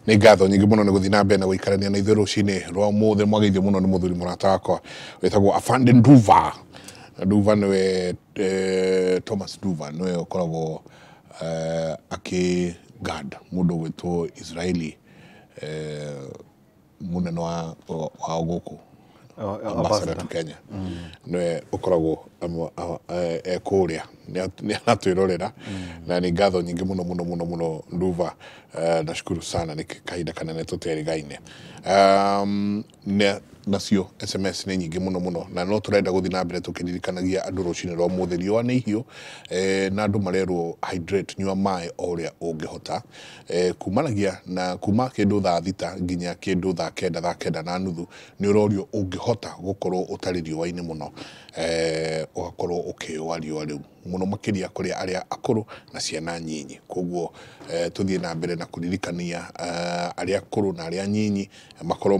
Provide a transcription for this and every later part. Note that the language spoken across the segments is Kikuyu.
Nĩ ngatho nyingĩ mũno nĩ gũthiĩ na mbere na gũikarania na ithuĩ rũcinĩ rwa ũmũthĩ. Mwageithio mũno nĩ mũthuri mũrata wakwa wĩtagwo Afande Nduva. Nduva nĩwe Thomas Nduva nĩwe ũkoragwo akĩ guard mũndũ ũgwĩtwo Israeli, mũnene wa gũkũ, ambassador to Kenya, nĩwe ũkoragwo e kũrĩa nĩ aratwĩrorera, na nĩ ngatho nyingĩ mũno mũno mũno mũno, Nduva. Nashukuru sana, nĩ kahinda kanene tũterĩgaine. Nacio SMS nĩ nyingĩ mũno mũno, na no tũrenda gũthiĩ na mbere tũkĩririkanagia andũ rũcinĩ rwa ũmũthĩ, riũa nĩ ihiũ, na andũ marerwo hydrate, nyua maĩ o ũrĩa ũngĩhota, kumanagia na kuma kĩndũ thaa 6 nginya kĩndũ thaa 9, thaa 9:30, nĩ ũrorio ũngĩhota gũkorwo ũtarĩ riũa-inĩ mũno, ũgakorwo ũkĩũa riũa rĩu mũno, makĩria kũrĩ arĩa akũrũ na ciana nyinyi. Koguo tũthiĩ na mbere na kũririkania arĩa akũrũ na arĩa nyinyi makorwo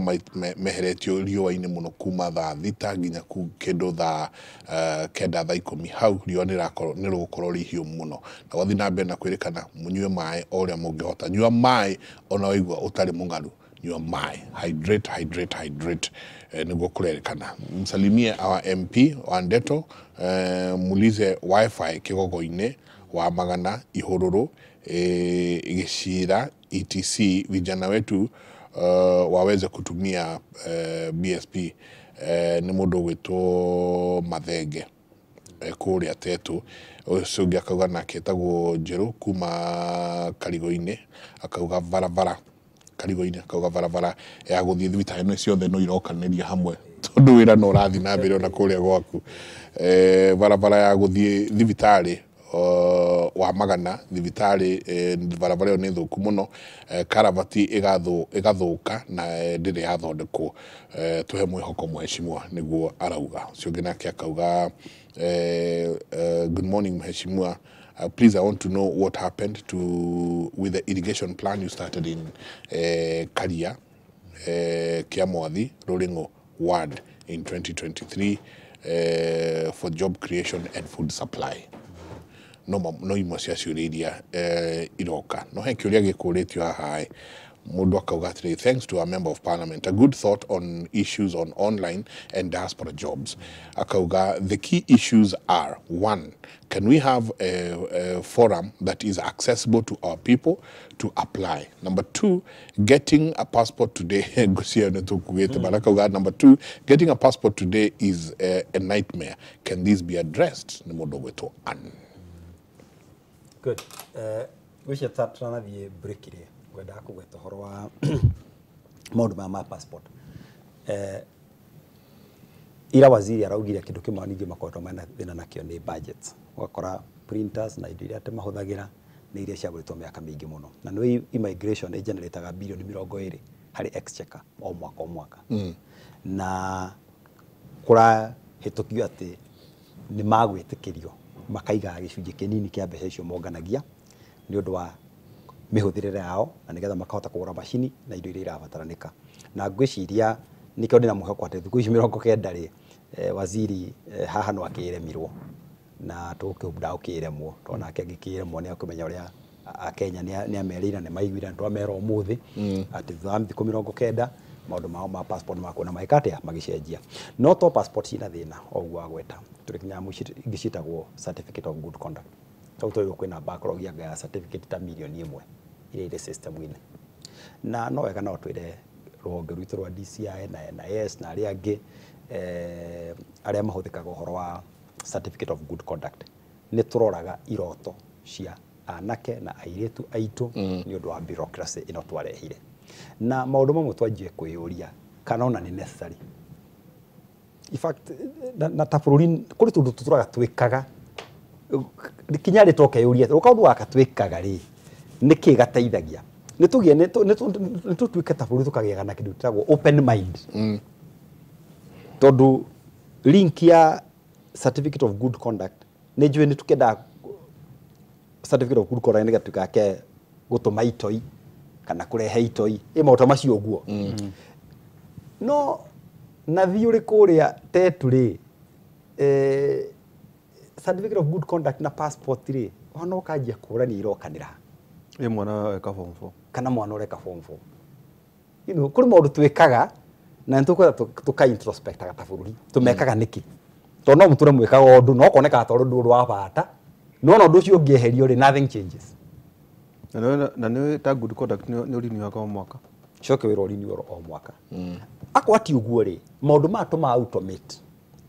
meheretio riũa-inĩ mũno kuma thaa 6 nginya kĩndũ thaa 9, thaa 10 hau riũa nĩ rĩgũkorwo rĩ ihiũ mũno, na gwathiĩ na mbere na kwĩrĩkana mũnyue maĩ o ũrĩa mũngĩhota. Nyua maĩ ona waigua ũtarĩ mũng'aru, nyua maĩ, hydrate, hydrate, hydrate, nĩguo kũrerĩkana. Msalimie our MP wa Ndeto, muulize WiFi Kĩgogo-inĩ wa Magana, Ihũrũrũ, Gĩcira, etc, vijana wetu waweze kutumia BSP. Nĩ mũndũ ũgwĩtwo Mathenge kũrĩa Tetu. Ũcio ũngĩ akauga nake etagwo Njerũ kuma Karigo-inĩ, akauga barabara Karigo-inĩ, akauga barabara ya gũthiĩ thibitarĩ ĩno ciothe no irokanĩria hamwe, tondũ wĩra no ũrathiĩ na mbere ona kũrĩa gwaku. Barabara ya gũthiĩ thibitarĩ wa Magana thibitarĩ, barabara ĩyo nĩ thũku mũno, karavati ĩgathũka na ndĩrĩ yathondekwo. Tũhe mwĩhoko, mheshimiwa, nĩguo arauga. Ũcio ũngĩ nake akauga, "Good morning, mheshimiwa. Please, I want to know what happened to with the irrigation plan you started in Karia, Kiamwathi, Ruringo ward in 2023 for job creation and food supply." No imwe cia ciũria iria iroka. No he kĩũria gĩkũrĩtio haha ĩ, mũndũ akauga atĩrĩ, "Thanks to our member of parliament, a good thought on issues on online and diaspora jobs." Akauga the key issues are, one, can we have a forum that is accessible to our people to apply? Number two, getting a passport today, ngũcia nĩ tũkugĩte, but akauga number two, getting a passport today is a nightmare. Can this be addressed? Nĩ mũndũ ũgwĩtwo Ann. Good. Ngwĩciria tũtanathiĩ break rĩ, ngwendaga kũgweta ũhoro wa maũndũ maya ma passport. Ira waziri araugire kĩndũ kĩmwe ningĩ makoretwo mena thĩna nakĩo nĩ budget. Ũgakora printers na indo iria atĩ mahũthagĩra nĩ iria ciagũrĩtwo mĩaka mĩingĩ mũno. Na nĩ immigration ĩ generataga bilioni 20 harĩ exchequer o mwaka o mwaka. Na kũrahĩtũkio atĩ nĩ magwĩtĩkĩrio makaigaga gĩcunjĩ kĩnini kĩa mbeca icio monganagia nĩ ũndũ wa mĩhũthĩrĩre yao, na nĩgetha makahota kũgũra macini na indo iria irabataranĩka. Na ngwĩciria nĩkĩo ndĩna mwĩhoko atĩ thikũ ici 90 rĩ, waziri haha no akĩremirwo na tũgũkĩhope ndagũkĩremwo, tondũ nake angĩkĩremwo nĩ akũmenya ũrĩa Akenya nĩ amerĩire na nĩ maiguire na twamera ũmũthĩ atĩ thutha wa thikũ 90 maũndũ mao ma passport makuona magĩka atĩa, magĩcenjia. No to passport cina thĩna o ũguo wagweta, tũrĩ nyamũ ingĩ ciĩtagwo certificate of good conduct. Tau tũrĩ kwĩna backlog ya certificate ta 1 million iria irĩ system-inĩ, na no wega no twĩre rũhonge rwitũ rwa DCI na NIS na arĩa angĩ, arĩa mahũthĩkaga ũhoro wa certificate of good conduct, nĩ tũroraga iroto cia anake na airĩtu aitũ nĩ ũndũ wa bureaucracy ĩno twarehire, na maũndũ mamwe twanjie kwĩyũria kana ona nĩ necessary. In fact, na ta bũrũri kũrĩ tũndũ tũtũraga twĩkaga kinya rĩ tokeyũria kaũndũ gaka twĩkaga rĩ, nĩkĩ gateithagia nĩ tũgĩe nĩ tũtuĩke ta bũrũri tũkagĩaga na kĩndũ gĩtagwo open mind, tondũ link ya certificate of good conduct, nĩ njũĩ nĩ tũkĩendaga certificate of good conduct nĩgetha tũkake gũtũma itoi kana kũrehe itoi ĩ maũndũ macio ũguo, no nathi ũrĩ kũrĩa Tetu rĩ, certificate of good conduct na passport rĩ, ona ũkanjia kũrania irokanĩra. Ĩ mwana weka form 4? Kana mwana ũreka form 4. You know, kũrĩ maũndũ twĩkaga na nĩtũkwenda tũka introspectaga ta bũrũri tũmekaga nĩkĩ, tondũ no mũtũre mwĩkaga ũndũ no konekaga ta ũndũ wa bata, no ona ũndũ ũcio ũngĩeherio rĩ, nothing changes. Na nĩ ta good conduct nĩ ũriniwaga o mwaka. Coke wĩra ũrinio o mwaka. Akorwo ti ũguo rĩ, maũndũ maya tũma automate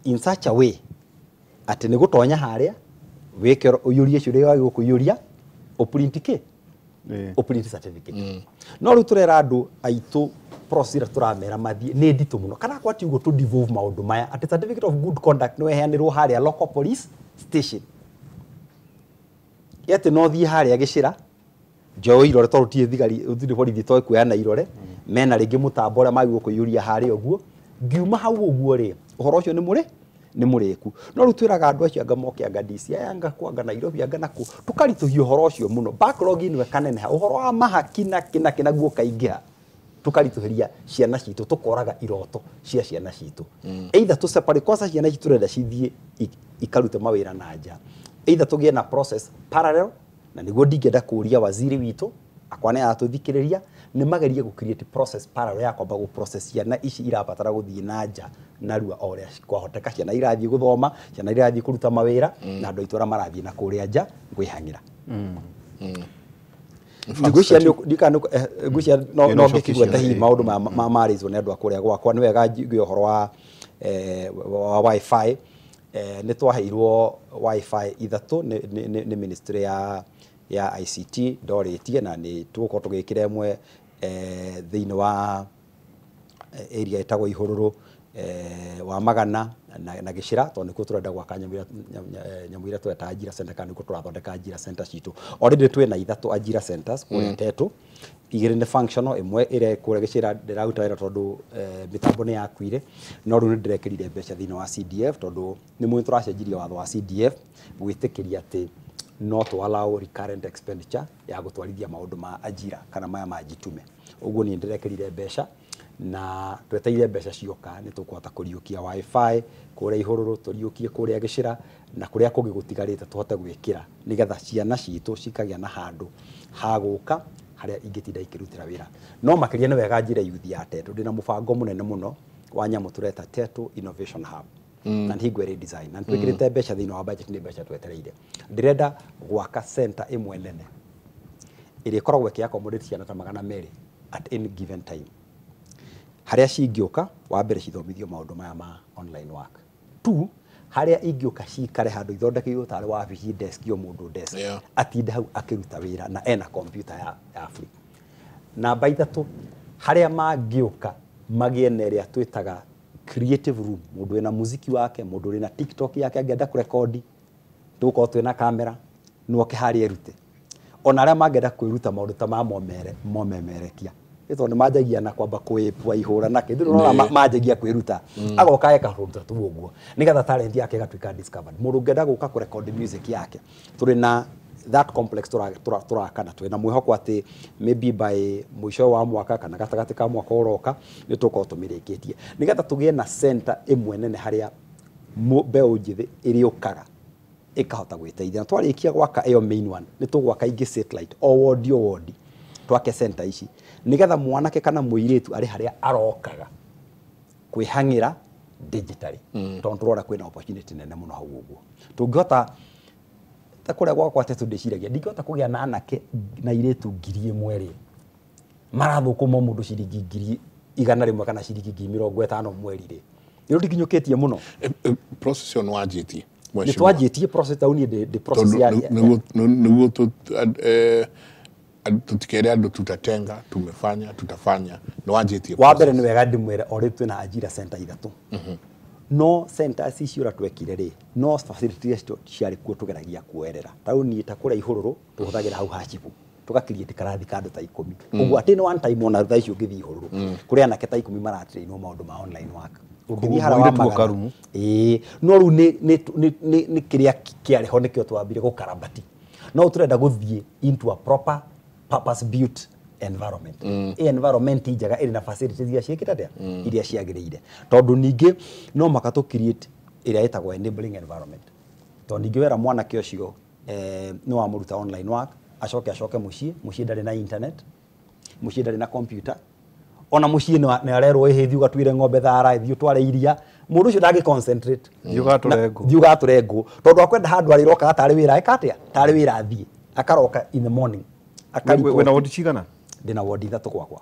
in such a way atĩ nĩ gũtonya harĩa wĩke ũiyũrie ciũria wagĩrĩirwo kũiyũria, ũprint kĩ, ũprint certificate. No rĩu tũrera andũ aitũ process ĩrĩa tũramera mathiĩ nĩ nditũ mũno, kana akorwo ti ũguo tũ devolve maũndũ maya atĩ certificate of good conduct nĩ weheanĩrwo harĩa local police station, atĩ no thiĩ harĩa gĩcĩra njoe irore tondũ ti thigari ũtirĩ borithi toĩ kuoyana irore mena rĩngĩ mũtambo ũrĩa magĩrĩirwo kũiyũria harĩa ũguo. Ngiuma hau ũguo rĩ, ũhoro ũcio nĩ mũrĩ nĩ mũrĩku. No rĩu twĩraga andũ acio anga moke anga DCI anga kũ anga Nairobi anga nakũ, tũkaritũhia ũhoro ũcio mũno, backlog ĩno ĩkaneneha, ũhoro wa mahaki na kĩ na kĩ naguo ũkaingĩha, tũkaritũhĩria ciana citũ, tũkoraga iroto cia ciana citũ. Either tũ separate kwanza ciana ici tũrenda cithiĩ ikarute mawĩra na nja, either tũgĩe na process parallel, na nĩguo ndingĩenda kũria waziri witũ akwa nĩ aratũthikĩrĩria, nĩ magerie gũ create process parallel ya kwamba gũ process ciana ici irabatara gũthiĩ na nja narua o ũrĩa kwahoteka, ciana irathiĩ gũthoma, ciana irathiĩ kũruta mawĩra, na andũ aitũ arĩa marathiĩ na kũrĩa nja kwĩhang'ĩra. Ngwĩciria ngwĩciria no ngĩkĩgweta hihi maũndũ marĩtwo nĩ andũ a kũrĩa gwakwa. Nĩ wega njigue ũhoro wa wifi. Nĩ twaheirwo wifi ithatũ nĩ ministry ya ICT ndorĩtie, na nĩ tũgũkorwo tũgĩkĩra ĩmwe thĩinĩ wa area ĩtagwo Ihũrũrũ, wa Magana na Gĩcĩra, tondũ nĩkuo tũrenda gwaka nyamũ iria tũreta Ajira Center, kana nĩkuo tũrathondeka Ajira Center citũ. Already twĩna ithatũ Ajira Centers kũrĩa Tetũ, igĩrĩ nĩ functional, ĩmwe ĩrĩa kũrĩa Gĩcĩra ndĩraruta wĩra tondũ mĩtambo nĩ yakuire, no rĩu nĩ ndĩrekĩrire mbeca thĩinĩ wa CDF, tondũ nĩ mũĩ tũracenjirie watho wa CDF gwĩtĩkĩria atĩ no to allow recurrent expenditure ya gũtwarithia maũndũ ma ajira kana maya ma jitume. Ũguo niĩ ndĩrekĩrire mbeca na tweteire mbeca cioka nĩ tũkũhota kũriũkia wifi kũrĩa Ihũrũrũ, tũriũkie kũrĩa Gĩcĩra na kũrĩa kũngĩ gũtigarĩte tũhote gwĩkĩra, nĩgetha ciana citũ cikagĩa na handũ ha gũka harĩa ingĩtinda ikĩrutĩra wĩra. No makĩria nĩ wega njĩre youth ya Tetũ, ndĩna mũbango mũnene mũno wa nyamũ tũreta Tetũ Innovation Hub, na nĩ hingo ĩrĩ design na nĩtwĩkĩrĩte mbeca thĩinĩ wa budget, nĩ mbeca twetereire. Ndĩrenda gwaka center ĩmwe nene ĩrĩa ĩkoragwo ĩkĩ accommodate ciana ta 200 at any given time, harĩa cingĩũka wa mbere cithomithio maũndũ maya ma online work, two harĩa ingĩũka cikare handũ ithondekeirwo tarĩ wabici, desk o mũndũ desk, atinde hau akĩruta wĩra na ena computer ya free. Namba ithatũ, harĩa mangĩũka magĩe na ĩrĩa twĩtaga creative room, mũndũ wĩna muziki wake, mũndũ wĩna TikTok yake angĩenda kũrekondi, tũgũkorwo twĩna kamera no oke harĩa erute. Ona arĩa mangĩenda kwĩruta maũndũ ta ma momemerekia, tondũ nĩ manjagia na kwamba kwĩpua ihũra na kĩ ndũrona manjagia kwĩruta, agoka eka kũruta tu ũguo nĩgetha talent yake ĩgatuĩka discovered. Mũndũ ũngĩenda gũka kũrecord music yake, tũrĩ na that complex tũraka na twĩna mwĩhoko atĩ maybe by mũico wa mwaka kana gatagatĩ ka mwaka ũroka nĩ tũgũkorwo tũmĩrĩkĩtie, nĩgetha tũgĩe na center ĩmwe nene harĩa mbeũ njĩthĩ ĩrĩũkaga ĩkahota gwĩteithia. Na twarĩkia gwaka ĩyo main one, nĩ tũgwaka ingĩ satellite o wodi o wodi, twake center ici nĩgetha mwanake kana mũirĩtu arĩ harĩa arokaga kwĩhang'ĩra digitally, tondũ tũrona kwĩna opportunity nene mũno hau. Ũguo tũngĩhota ta kũrĩa gwakwa Tetũ, ndĩciragia ndingĩhota kũgĩa na anake na airĩtu 1,000 rĩ, marathũkũma o mũndũ ciringi 100,000 kana ciringi 50,000 mweri rĩ, nĩ rũtikinyũkĩtie mũno. Process ĩyo nĩ wanjĩtie? Nĩ twanjĩtie process, ta niĩ ndĩ process ya Nĩguo tutikere andũ tutatenga, tumefanya, tutafanya, nĩ wanjĩtie. Wa mbere nĩ wega ndĩmwĩre o rĩu twĩna Ajira Center ithatũ, no centers icio ũrĩa twekire rĩ, no facility icio ciarĩ kuo tũgeragia kuoerera. Ta rĩu niĩ ta kũrĩa Ihũrũrũ tũhũthagĩra hau hacibu, tũgakiriĩti karathi ka andũ ta 10 ũguo, atĩ nĩ one time. Ona thaa ici ũngĩthiĩ Ihũrũrũ kũrĩ anake ta 10 maratrainwo maũndũ ma online work. Ũngĩthiĩ harĩa wa Mũirĩtu Magana karumu. Ĩĩ, no rĩu nĩ kĩrĩa kĩarĩ ho nĩkĩo twambire gũkarabati, no tũrenda gũthiĩ into a proper purpose built environment, ĩ environment njega ĩrĩ na facilities iria ciĩkĩte atĩa, iria ciagĩrĩire, tondũ ningĩ no maka tũ create ĩrĩa ĩtagwo enabling environment, tondũ ningĩ wera mwanake ũcio nĩ wamũruta online work, acoke mũciĩ, mũciĩ ndarĩ na internet, mũciĩ ndarĩ na computer. Ona muciĩ nĩ arerwo ĩhĩ thiĩ ũgatuĩre ng'ombe thara, thiĩ ũtware iria. Mũndũ ũcio ndangĩ concentrate. Thiĩ ũgatũre ngũ. Thiĩ ũgatũre ngũ. Tondũ akwenda handũ arĩrokaga tarĩ wĩra eka atĩa? Tarĩ wĩra athiĩ. Akaroka in the morning. Wĩna wodi cigana? Ndĩna wodi 3 gwakwa.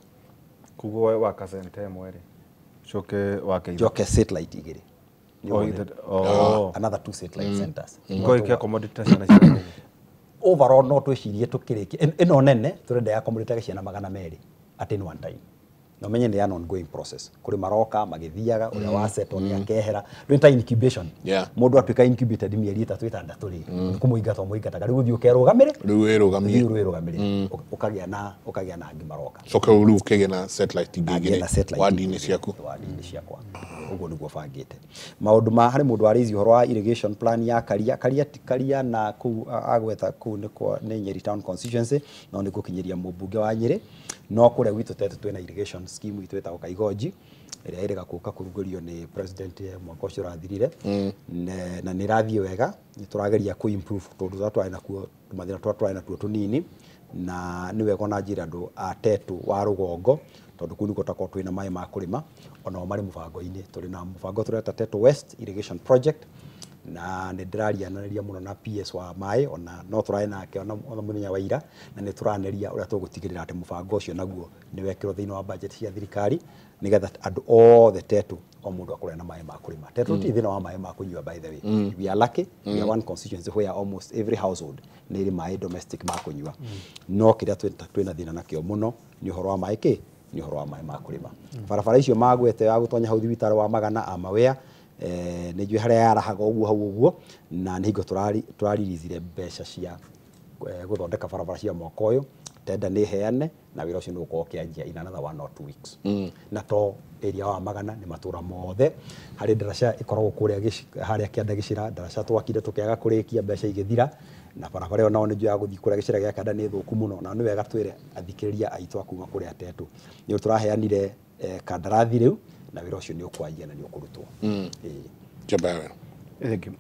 Koguo waka center ĩmwe rĩ, coke wake ithatũ. Njoke satellite 2. Another 2 satellite centers. Kwa hiyo accommodate ciana ciana. Overall no twĩcirie tũkĩrĩkie ĩno nene tũrenda ya accommodate ciana 200 at any one time. No menye nĩ an ongoing process. Kũrĩ maroka magĩthiaga ũrĩa wa settle nĩ akehera. Rĩu ta incubation. Mũndũ atuĩka incubated mĩeri 3 6 rĩ, nĩ kũmũingata ũmũingataga. Rĩu ũthiĩ ũkerũgamĩre. Rĩu wĩrũgamie. Rĩu wĩrũgamĩre. Ũkagĩa na angĩ maroka. Coke rĩu ũkĩgĩa na satellite ingĩ igĩrĩ wadi-inĩ ciaku. Wadi-inĩ ciakwa. Ũguo nĩguo bangĩte. Maũndũ ma harĩ mũndũ warĩirie ũhoro wa irrigation plan ya Karia. Karia ti Karia na kũu agweta kũu nĩ Nyeri Town constituency, no nĩ gũkinyĩria mũmbunge wa Nyeri. No kũrĩa gwitũ Tetu twĩna irrigation scheme itũ ĩtagwo Kaigonji ĩrĩa ĩrĩga gũka kũrugũrio nĩ president mwaka ũcio ũrathirire. Na nĩ ĩrathiĩ wega, nĩ tũrageria kũ improve tondũ tũrĩa twarĩ nakuo mathĩna tũrĩa twarĩ natuo tũnini, na nĩ wega ona njĩra andũ a Tetu wa rũgongo tondũ kũu nĩkuo tũkoragwo twĩna maĩ ma kũrĩma, onao marĩ mũbango-inĩ. Tũrĩ na mũbango tũreta Tetu West Irrigation Project, na nĩ ndĩrarianĩria mũno na PS wa maĩ, ona no tũraĩ nake ona mũthenya wa ira, na nĩ tũranĩria ũrĩa tũgũtigĩrĩra atĩ mũbango ũcio naguo nĩ wekĩrwo thĩinĩ wa budget cia thirikari nĩgetha andũ othe Tetu o mũndũ akorwo na maĩ ma kũrĩma. Tetu ti thĩna wa maĩ ma kũnyua, by the way. We are lucky, we are one constituency where almost every household nĩ ĩrĩ maĩ domestic ma kũnyua. No kĩrĩa twĩna thĩna nakĩo mũno nĩ ũhoro wa maĩ kĩ? Nĩ ũhoro wa maĩ ma kũrĩma. Barabara icio magwete ya gũtonya hau thibitarĩ wa Magana amawea, nĩ njũĩ harĩa yarahaga ũguo hau ũguo, na nĩ hingo tũraririzire mbeca cia gũthondeka barabara cia mwaka ũyũ. Tenda nĩ heane na wĩra ũcio nĩ ũgũkorwo ũkĩanjia in another 1 or 2 weeks. Na to area wa Magana nĩ matũra mothe. Harĩ ndaraca ĩkoragwo kũrĩa harĩa kĩanda gĩcĩra, ndaraca twakire tũkĩaga kũrĩkia, mbeca igĩthira, na barabara ĩyo nao nĩ njũĩ ya gũthiĩ kũrĩa gĩcĩra gĩa kĩanda nĩ thũku mũno, na nĩ wega twĩre athikĩrĩria aitũ a kuma kũrĩa Tetu nĩ tũraheanire kandarathi rĩu, na wĩra ũcio nĩ ũkwanjia na nĩ ũkũrutwo. Thank you.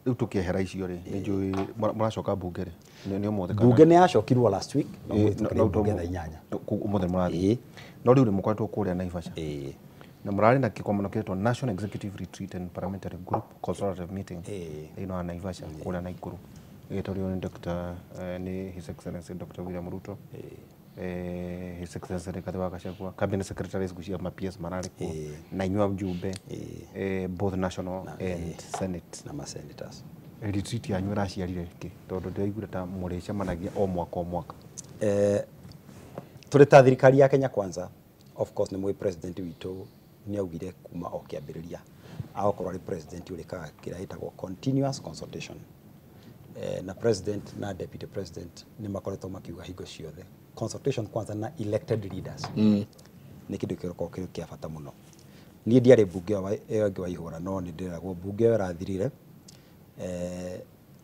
Rĩu tũkĩehera icio rĩ, nĩ njũĩ mũracoka mbunge rĩ? Nĩ ũmũthĩ kana? Mbunge nĩ yacokirwo last week, no mũhĩtũkĩre mbunge thaa 8. Ũmũthĩ mũrathiĩ. No rĩu nĩ mũkoretwo kũrĩa Naivasha. Na mũrarĩ na kĩgomano kĩretwo National Executive Retreat and Parliamentary Group Consultative Meeting thĩinĩ wa Naivasha kũrĩa Naikuru. Ĩgĩtwarirwo nĩ Dr. Nĩ His Excellency Dr. William Ruto. His Excellency Rigathi wa Gachagua, Cabinet Secretaries gucia ma PS mararĩ kuo, na inyuĩ ajumbe, both national and Senate na ma senators. Retreat yanyu ĩraciarire kĩ? Tondũ ndĩraiguire ta mũrĩcemanagia o mwaka o mwaka. Tũrĩ ta thirikari ya Kenya Kwanza, of course nĩ mũĩ president witũ nĩ augire kuma o kĩambĩrĩria agokorwo arĩ president ũrĩkaga kĩrĩa gĩtagwo continuous consultation. Na president na deputy president nĩ makoretwo makiuga hingo ciothe consultation kwanza na elected leaders nĩ kĩndũ kĩrokorwo kĩrĩ kĩa bata mũno. Niĩ ndiarĩ mbunge ĩyo ĩngĩ wa ihũra, no nĩ ndĩragwo mbunge ĩyo ĩrathirire,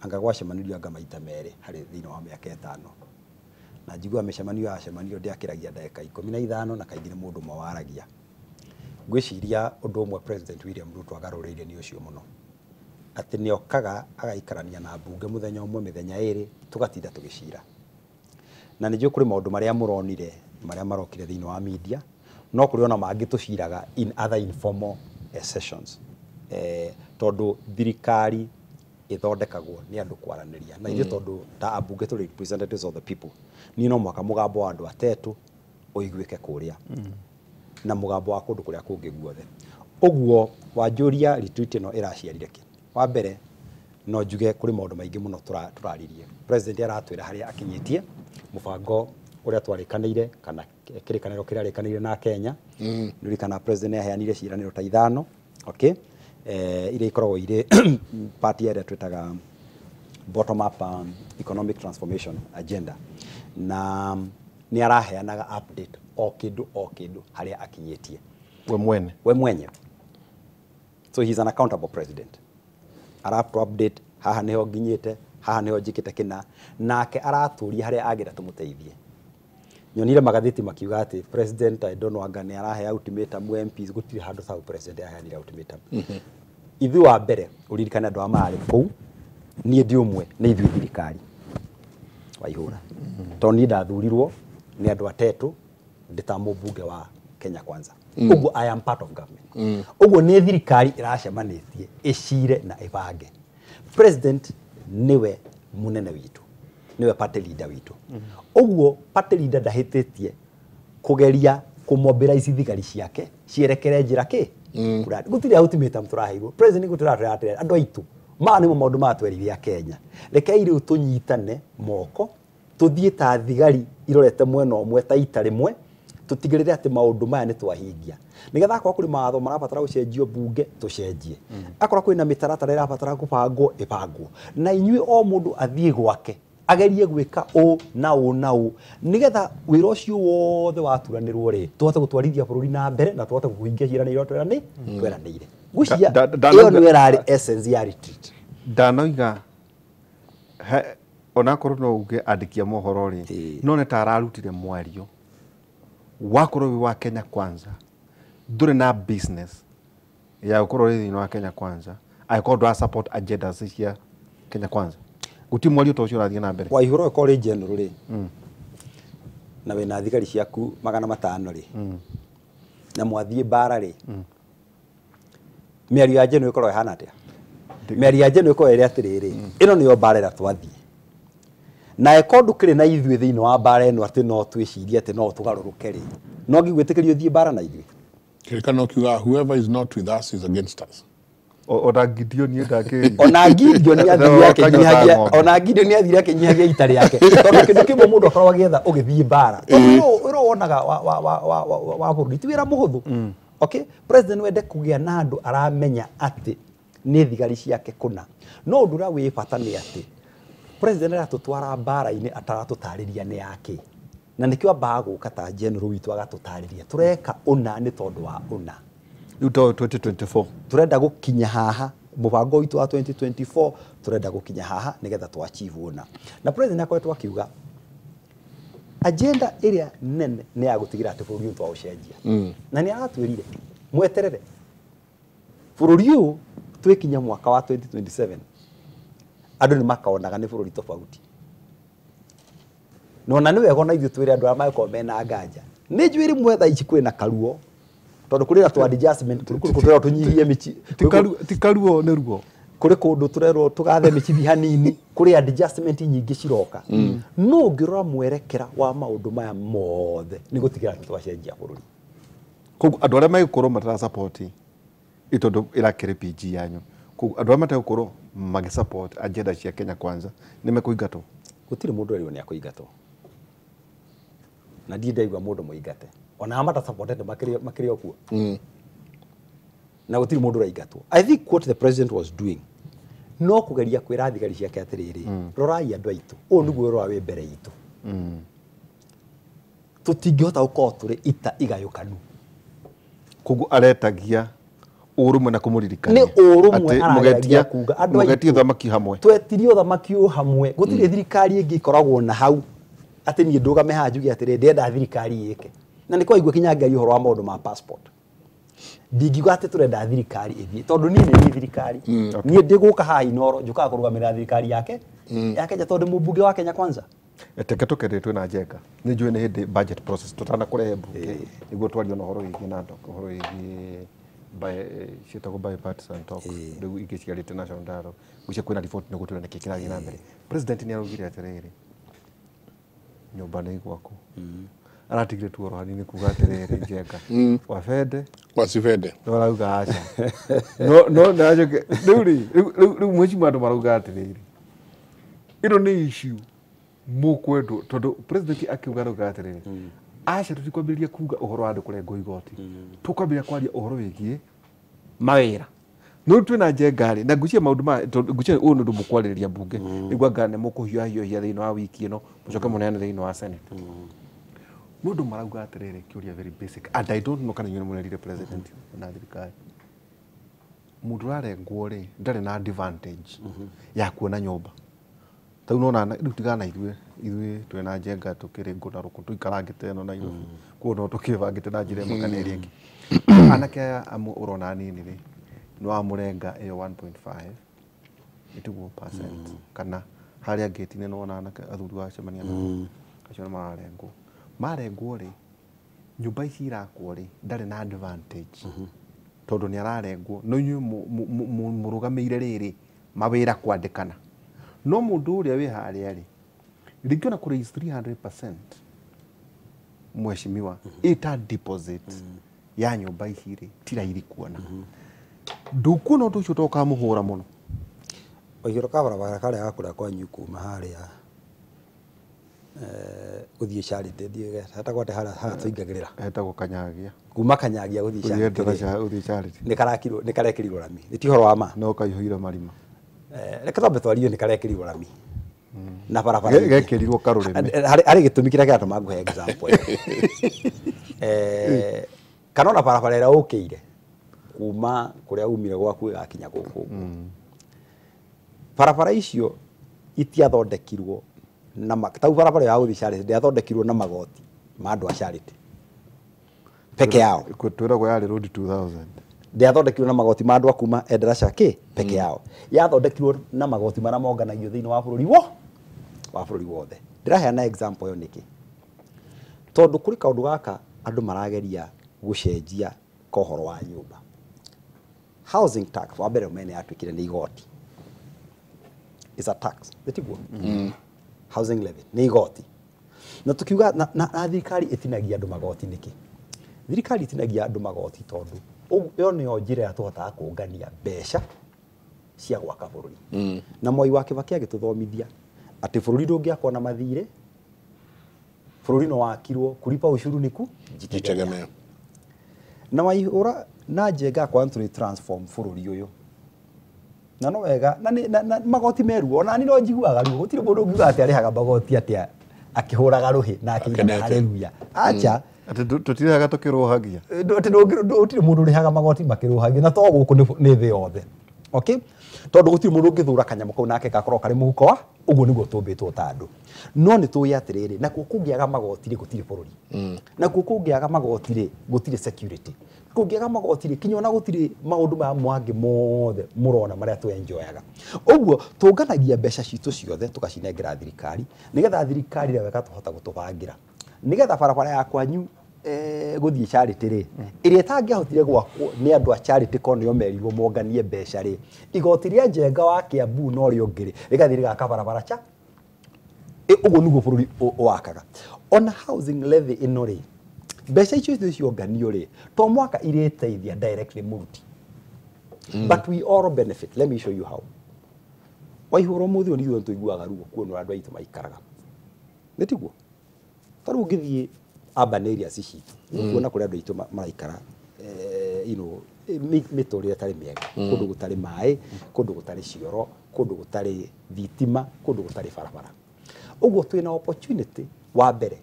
anga gwacemanirio anga maita merĩ harĩ thĩinĩ wa mĩaka 5, na njiguaga mĩcemanio yacemanio ndĩakĩragia ndagĩka 15, na kaingĩ nĩ mũndũ ũmwe waragia. Ngwĩciria ũndũ ũmwe President William Ruto agarũrĩire nĩ ũcio mũno, atĩ nĩ okaga agaikarania na mbunge mũthenya ũmwe mĩthenya 2 tũgatinda tũgĩcira. Na nĩ njũĩ kũrĩ maũndũ marĩa mũronire marĩa marokire thĩinĩ wa media, no kũrĩ ona mangĩ tũciraga in other informal sessions. Tondũ thirikari ĩthondekagwo nĩ andũ kwaranĩria, na ithuĩ tondũ ta ambunge tũrĩ representatives of the people, niĩ no mũhaka mũgambo wa andũ a Tetu ũiguĩke kũrĩa na mũgambo wa kũndũ kũrĩa kũngĩ guothe. Ũguo wanjũria retreat ĩno ĩraciarire kĩ? Wa mbere no njuge kũrĩ maũndũ maingĩ mũno tũraririe. President aratwĩra harĩa akinyĩtie mũbango ũrĩa twarĩkanĩire kana kĩrĩkanĩro kĩrĩa arĩkanĩire na Kenya. Nĩ ũririkana president nĩ aheanire ciĩranĩro ta 5, okay? Iria ikoragwo irĩ part ya ĩrĩa twĩtaga bottom up economic transformation agenda, na nĩ araheanaga update o kĩndũ harĩa akinyĩtie we mwene. We mwenye. So he's an accountable president. Aratu update haha niho nginyite, haha niho njikite kina, nake aratũria harĩa angĩenda tũmũteithie. Nyonire magathĩti makiuga atĩ president I don't know anga nĩ arahe ultimatum MPs, gũtirĩ handũ ta president aheanire ultimatum. Ithuĩ wa mbere ũririkane andũ a marĩ kũu, niĩ ndi ũmwe nĩ ithuĩ thirikari wa ihũra. Tondũ niĩ ndathurirwo nĩ andũ atetũ Ndĩ ta mũmbunge wa Kenya Kwanza. Ũguo I am part of government. Ũguo nĩ thirikari ĩracemanĩtie ĩcire na ĩbange. President nĩwe mũnene witũ, nĩwe party leader witũ. Ũguo party leader ndahĩtĩtie kũgeria kũmobilize thigari ciake cierekere njĩra kĩ gũtirĩ ultimatum tũraheirwo. President gũtirĩ atĩrĩrĩ andũ aitũ, maya nĩmo maũndũ maya twerire a Kenya, rekei rĩu tũnyitane moko tũthiĩ ta thigari irorete mwena ũmwe ta ita rĩmwe, tũtigĩrĩre atĩ maũndũ maya nĩ twahingia, nĩgetha akorwo kũrĩ mawatho marabatara gũcenjio bunge tũcenjie, akorwo kwĩna mĩtaratara ĩrabatara gũbangwo ĩbangwo, na inyuĩ o mũndũ athiĩ gwake agerie gwĩka ũũ na ũũ na ũũ, nĩgetha wĩra ũcio wothe waturanĩrwo rĩ tũhote gũtwarithia bũrũri na mbere na tũhote kũhingia ciĩranĩro iria tweranĩire. Ngwĩciria ĩyo nĩyo ĩrarĩ essence ya retreat. Ndanoiga onakorwo no uge andĩki a mohoro rĩ, no nĩ ta ararutire mwario wakorwo wĩ wa Kenya Kwanza, ndũrĩ na business ya gũkorwo wĩ thĩinĩ wa Kenya Kwanza angĩkorwo ndũra support agendas cia Kenya Kwanza. Gũtirĩ mwario ta ũcio ũrathiĩ na mbere. Waihũra ũkorwo rĩ general rĩ, na wĩna thigari ciaku 500 rĩ, na mwathiĩ mbara rĩ, mĩario ya general ĩkorwo ĩhana atĩa? Mĩario ya general ĩkorwo ĩrĩ atĩrĩrĩ, ĩno nĩyo mbara ĩrĩa twathiĩ na ĩkorwo ndũkĩrĩ na ithuĩ thĩinĩ wa mbara ĩno atĩ no twĩcirie atĩ no tũgarũrũke rĩ, no ngĩgwĩtĩkĩria ũthiĩ mbara na ithuĩ. Kĩrĩkanĩro kiugaga whoever is not with us is against us. Ona Gideon ndakĩ ona Gideon athire akĩnyihagia, ona Gideon athire akĩnyihagia ita rĩake, tondũ kĩndũ kĩmwe mũndũ akoragwo agĩetha ũgĩthiĩ mbara, tondũ ũrĩa wonaga wa bũrũri ti wĩra mũhũthũ. Okay, president wende kũgĩa na andũ aramenya atĩ nĩ thigari ciake kũna, no ũndũ ũrĩa wĩ bata nĩ atĩ president aratũtwara mbara-inĩ ataratũtarĩria nĩ yake, na nĩkĩo ambaga gũka ta general witũ agatũtarĩria tũreka ũna nĩ tondũ wa ũna. Rĩu to 2024 turenda gũkinya haha, mũbango witũ wa 2024 turenda gũkinya haha nĩgetha tũ achieve ũna. Na president akoretwo akiuga agenda ĩrĩa nene nĩ ya gũtigĩrĩra atĩ bũrũri ũyũ twaũcenjia, na nĩ aratwĩrire mweterere bũrũri ũyũ twĩkinya mwaka wa 2027 andũ nĩ makaonaga nĩ bũrũri tofauti. No na nĩ wega ona ithuĩ twĩre andũ arĩa mangĩkorwo mena nganja, nĩ njũĩ rĩmwe thaa ici kwĩna karuo, tondũ kũrĩ na tũ adjustment, kũrĩ kũndũ tũrerwo tũnyihie mĩci, ti karuo nĩ ruo, kũrĩ kũndũ tũrerwo tũgathe mĩcibi hanini, kũrĩ adjustment nyingĩ ciroka. No ũngĩrora mwerekera wa maũndũ maya mothe nĩ gũtigĩrĩra atĩ twacenjia bũrũri. Koguo andũ arĩa megũkorwo matara support tondũ ĩrakĩrĩ PG yanyu, koguo andũ arĩa mategũkorwo magĩ support agenda cia Kenya Kwanza nĩ mekũingatwo? Gũtirĩ mũndũ ũrerirwo nĩ akũingatwo, na ndirĩ ndaigua mũndũ mũingate ona mata supported makĩrĩ o kuo, na gũtirĩ mũndũ ũraingatwo. I think what the president was doing no kũgeria kwĩra thigari ciake atĩrĩrĩ, rorai andũ aitũ, ũũ nĩguo ũrora wĩ mbere itũ, tũtingĩhota gũkorwo tũrĩ ita igayũkanu. Koguo aretagia ũrũmwe na kũmũririkania nĩ ũrũmwe arageragia kuga andũ aitũ ũthamaki hamwe, twetirie ũthamaki ũyũ hamwe, gũtirĩ thirikari ĩngĩ ĩkoragwo na hau atĩ niĩ ndũgame haha njuge atĩrĩ ndĩrenda thirikari ĩke. Na nĩkĩo waigua kinya ngĩaria ũhoro wa maũndũ ma passport, ndingiuga atĩ tũrenda thirikari ĩthiĩ, tondũ niĩ nĩ niĩ thirikari, niĩ ndĩgũka haha Inooro njũkaga kũrũgamĩrĩra thirikari yake ya Kenya, tondũ mũmbunge wa Kenya Kwanza. Teke tũkerĩ twĩna Njenga, nĩ njũĩ nĩ hĩndĩ budget process tũtanakũrehe mbunge nĩguo twarie na ũhoro wĩgiĩ na ũhoro wĩgiĩ ciĩtagwo bipartisan talk, rĩu ingĩ ciarĩte national dialogue, ngwĩciria kwĩna report nĩ gũtwĩra nĩkĩ kĩrathiĩ na mbere. President nĩ araugire atĩrĩrĩ, nyũmba nĩ igwakwo, aratigire tu oro hanini kuga atĩrĩrĩ Njenga wabende wasibende no arauga aca no no najoke rĩu rĩ rĩu mwĩci andũ marauga atĩrĩrĩ ĩno nĩ issue mũkwendwo, tondũ president akiuga arauga atĩrĩrĩ aca tũtikwambĩrĩria kuga ũhoro wa andũ kũrengwo igoti, tũkwambĩrĩria kwaria ũhoro wĩgiĩ mawĩra. No twĩna Njenga rĩ, na ngwĩciria maũndũ maya, ngwĩciria ũyũ nĩ ũndũ mũkwarĩrĩria mbunge nĩguo anga nĩ mũkũhiũhahiũhia thĩinĩ wa wiki ĩno mũcoke mũneane thĩinĩ wa Senate. Nĩ ũndũ marauga atĩrĩrĩ, kĩũria very basic and I don't know kana inyuĩ nĩ mũrerire president na thirikari, mũndũ ũrarengwo rĩ ndarĩ na advantage ya kuona nyũmba. Tau nona rĩu tigana ithuĩ ithuĩ twĩna Njenga tũkĩrĩ ngũ na rũkũ tũikarangĩte ĩno Nairobi, koguo no tũkĩbangĩte na njĩra ĩmwe kana ĩrĩa ĩngĩ. Anake aya amwe ũrona anini rĩ nĩ wamũrenga ĩyo 1.5 ĩtiguo percent kana harĩa ngĩti-inĩ nĩwona anake athuri wacemania nao acio nĩ mararengwo. Marengwo rĩ Nyũmba ici irakwo rĩ ndarĩ na advantage tondũ nĩ ararengwo no inyuĩ mũrũgamĩire rĩrĩ mawĩra kwandĩkana no mũndũ ũrĩa wĩ harĩa rĩ rĩngĩ ona kũrĩ 300% mheshimiwa ĩta deposit ya nyũmba ici rĩ ti raithi kuona. Ndũkuona ũndũ ũcio to ũkamũhũra mũno. Waihũra ka barabara karĩa gakũrĩa kwanyu kuma harĩa gũthiĩ Charity thiĩ hetagwo atĩa harĩa harĩa tũingagĩrĩra hetagwo Kanyagia kuma Kanyagia gũthiĩ Charity Charity nĩ karakirwo nĩ karekĩrirwo rami nĩ ti ũhoro wa ma no kaihũire marima. Reke twambe twarie nĩ karekĩrirwo rami na barabara gekĩrirwo karũrĩmĩ harĩ gĩtũmi kĩrĩa kĩratũma ngũhe example kana ona barabara ĩrĩa ũkĩire kuma kũrĩa umire gwaku ĩgakinya gũkũ. Barabara icio itiathondekirwo na tau barabara ya gũthiĩ Charity ndĩathondekirwo na magoti ma andũ a Charity peke yao. Twĩragwo yarĩ road 2000 ndĩathondekirwo na magoti ma andũ a kuma Endarasha kĩ peke yao, yathondekirwo na magoti marĩa monganagio thĩinĩ wa bũrũri wa bũrũri wothe. Ndĩraheana example ĩyo nĩkĩ? Tondũ kũrĩ kaũndũ gaka andũ marageria gũcenjia ka ũhoro wa nyũmba. Housing tax wa mbere mene yatuĩkire nĩ igoti. Is a tax. Nĩtiguo? Housing levy nĩ igoti. Na tukiuga na thirikari ĩtinagia andũ magoti nĩkĩ? Thirikari ĩtinagia andũ magoti tondũ ĩyo nĩyo njĩra ĩrĩa tũhotaga kũngania mbeca cia gwaka bũrũri. Na Mwai wa Kibaki agĩtũthomithia atĩ bũrũri ndũngĩakwo na mathirĩ, bũrũri no wakirwo kulipa ushuru ni kujitegemea. Na Waihũra na Njenga kwa tũrĩ transform bũrũri ũyũ na no wega na magoti meruo ona ni no njiguaga ruo gũtirĩ mũndũ ũngiuga atĩ arĩhaga magoti atĩ akĩhũraga rũhĩ na akĩinaga haleluya. Acha atĩ tũtirĩhaga tũkĩrũhagia atĩ gũtirĩ mũndũ ũrĩhaga magoti makĩrũhagia na to gũkũ nĩ thĩ yothe. Okay, tondũ gũtirĩ mũndũ ũngĩthũra kanyamũ kau nake gakorwo karĩ mũhuko wa ũguo nĩguo tũmbĩtwo ta andũ. No nĩ tũĩ atĩrĩrĩ, nakuo kũngĩaga magoti rĩ gũtirĩ bũrũri, nakuo kũngĩaga magoti rĩ gũtirĩ security, kũngĩaga magoti rĩ kinya ona gũtirĩ maũndũ maya mangĩ mothe mũrona marĩa tũenjoyaga. Ũguo tũnganagia mbeca citũ ciothe tũgacinengera thirikari nĩgetha thirikari ĩrĩa ĩgatũhota gũtũbangĩra nĩgetha barabara ya kwanyu gũthiĩ Charity rĩ ĩrĩa ĩtangĩahotire gwakwo nĩ andũ a Charity ko nĩo merirwo monganie mbeca rĩ, igoti rĩa Njenga wa Kiambu na ũrĩa ũngĩ rĩ rĩgathiĩ rĩgaka barabara cha ũguo nĩguo bũrũri wakaga. Ona housing levy ĩno rĩ mbeca icio cionganio rĩ to mwaka irĩteithia directly mũruti, but we all benefit. Let me show you how. Waihũra ũmũthĩ ũyũ nithuĩ tũiguaga ruo kuona ũrĩa andũ aitũ maikaraga, nĩ tiguo? Ta rĩu ũngĩthiĩ urban areas citũ nĩũkuona kũrĩa andũ aitũ maraikara mĩtũrĩre ĩtarĩ mĩega, kũndũ gũtarĩ maĩ, kũndũ gũtarĩ cioro, kũndũ gũtarĩ thitima, kũndũ gũtarĩ barabara. Ũguo twĩna opportunity wa mbere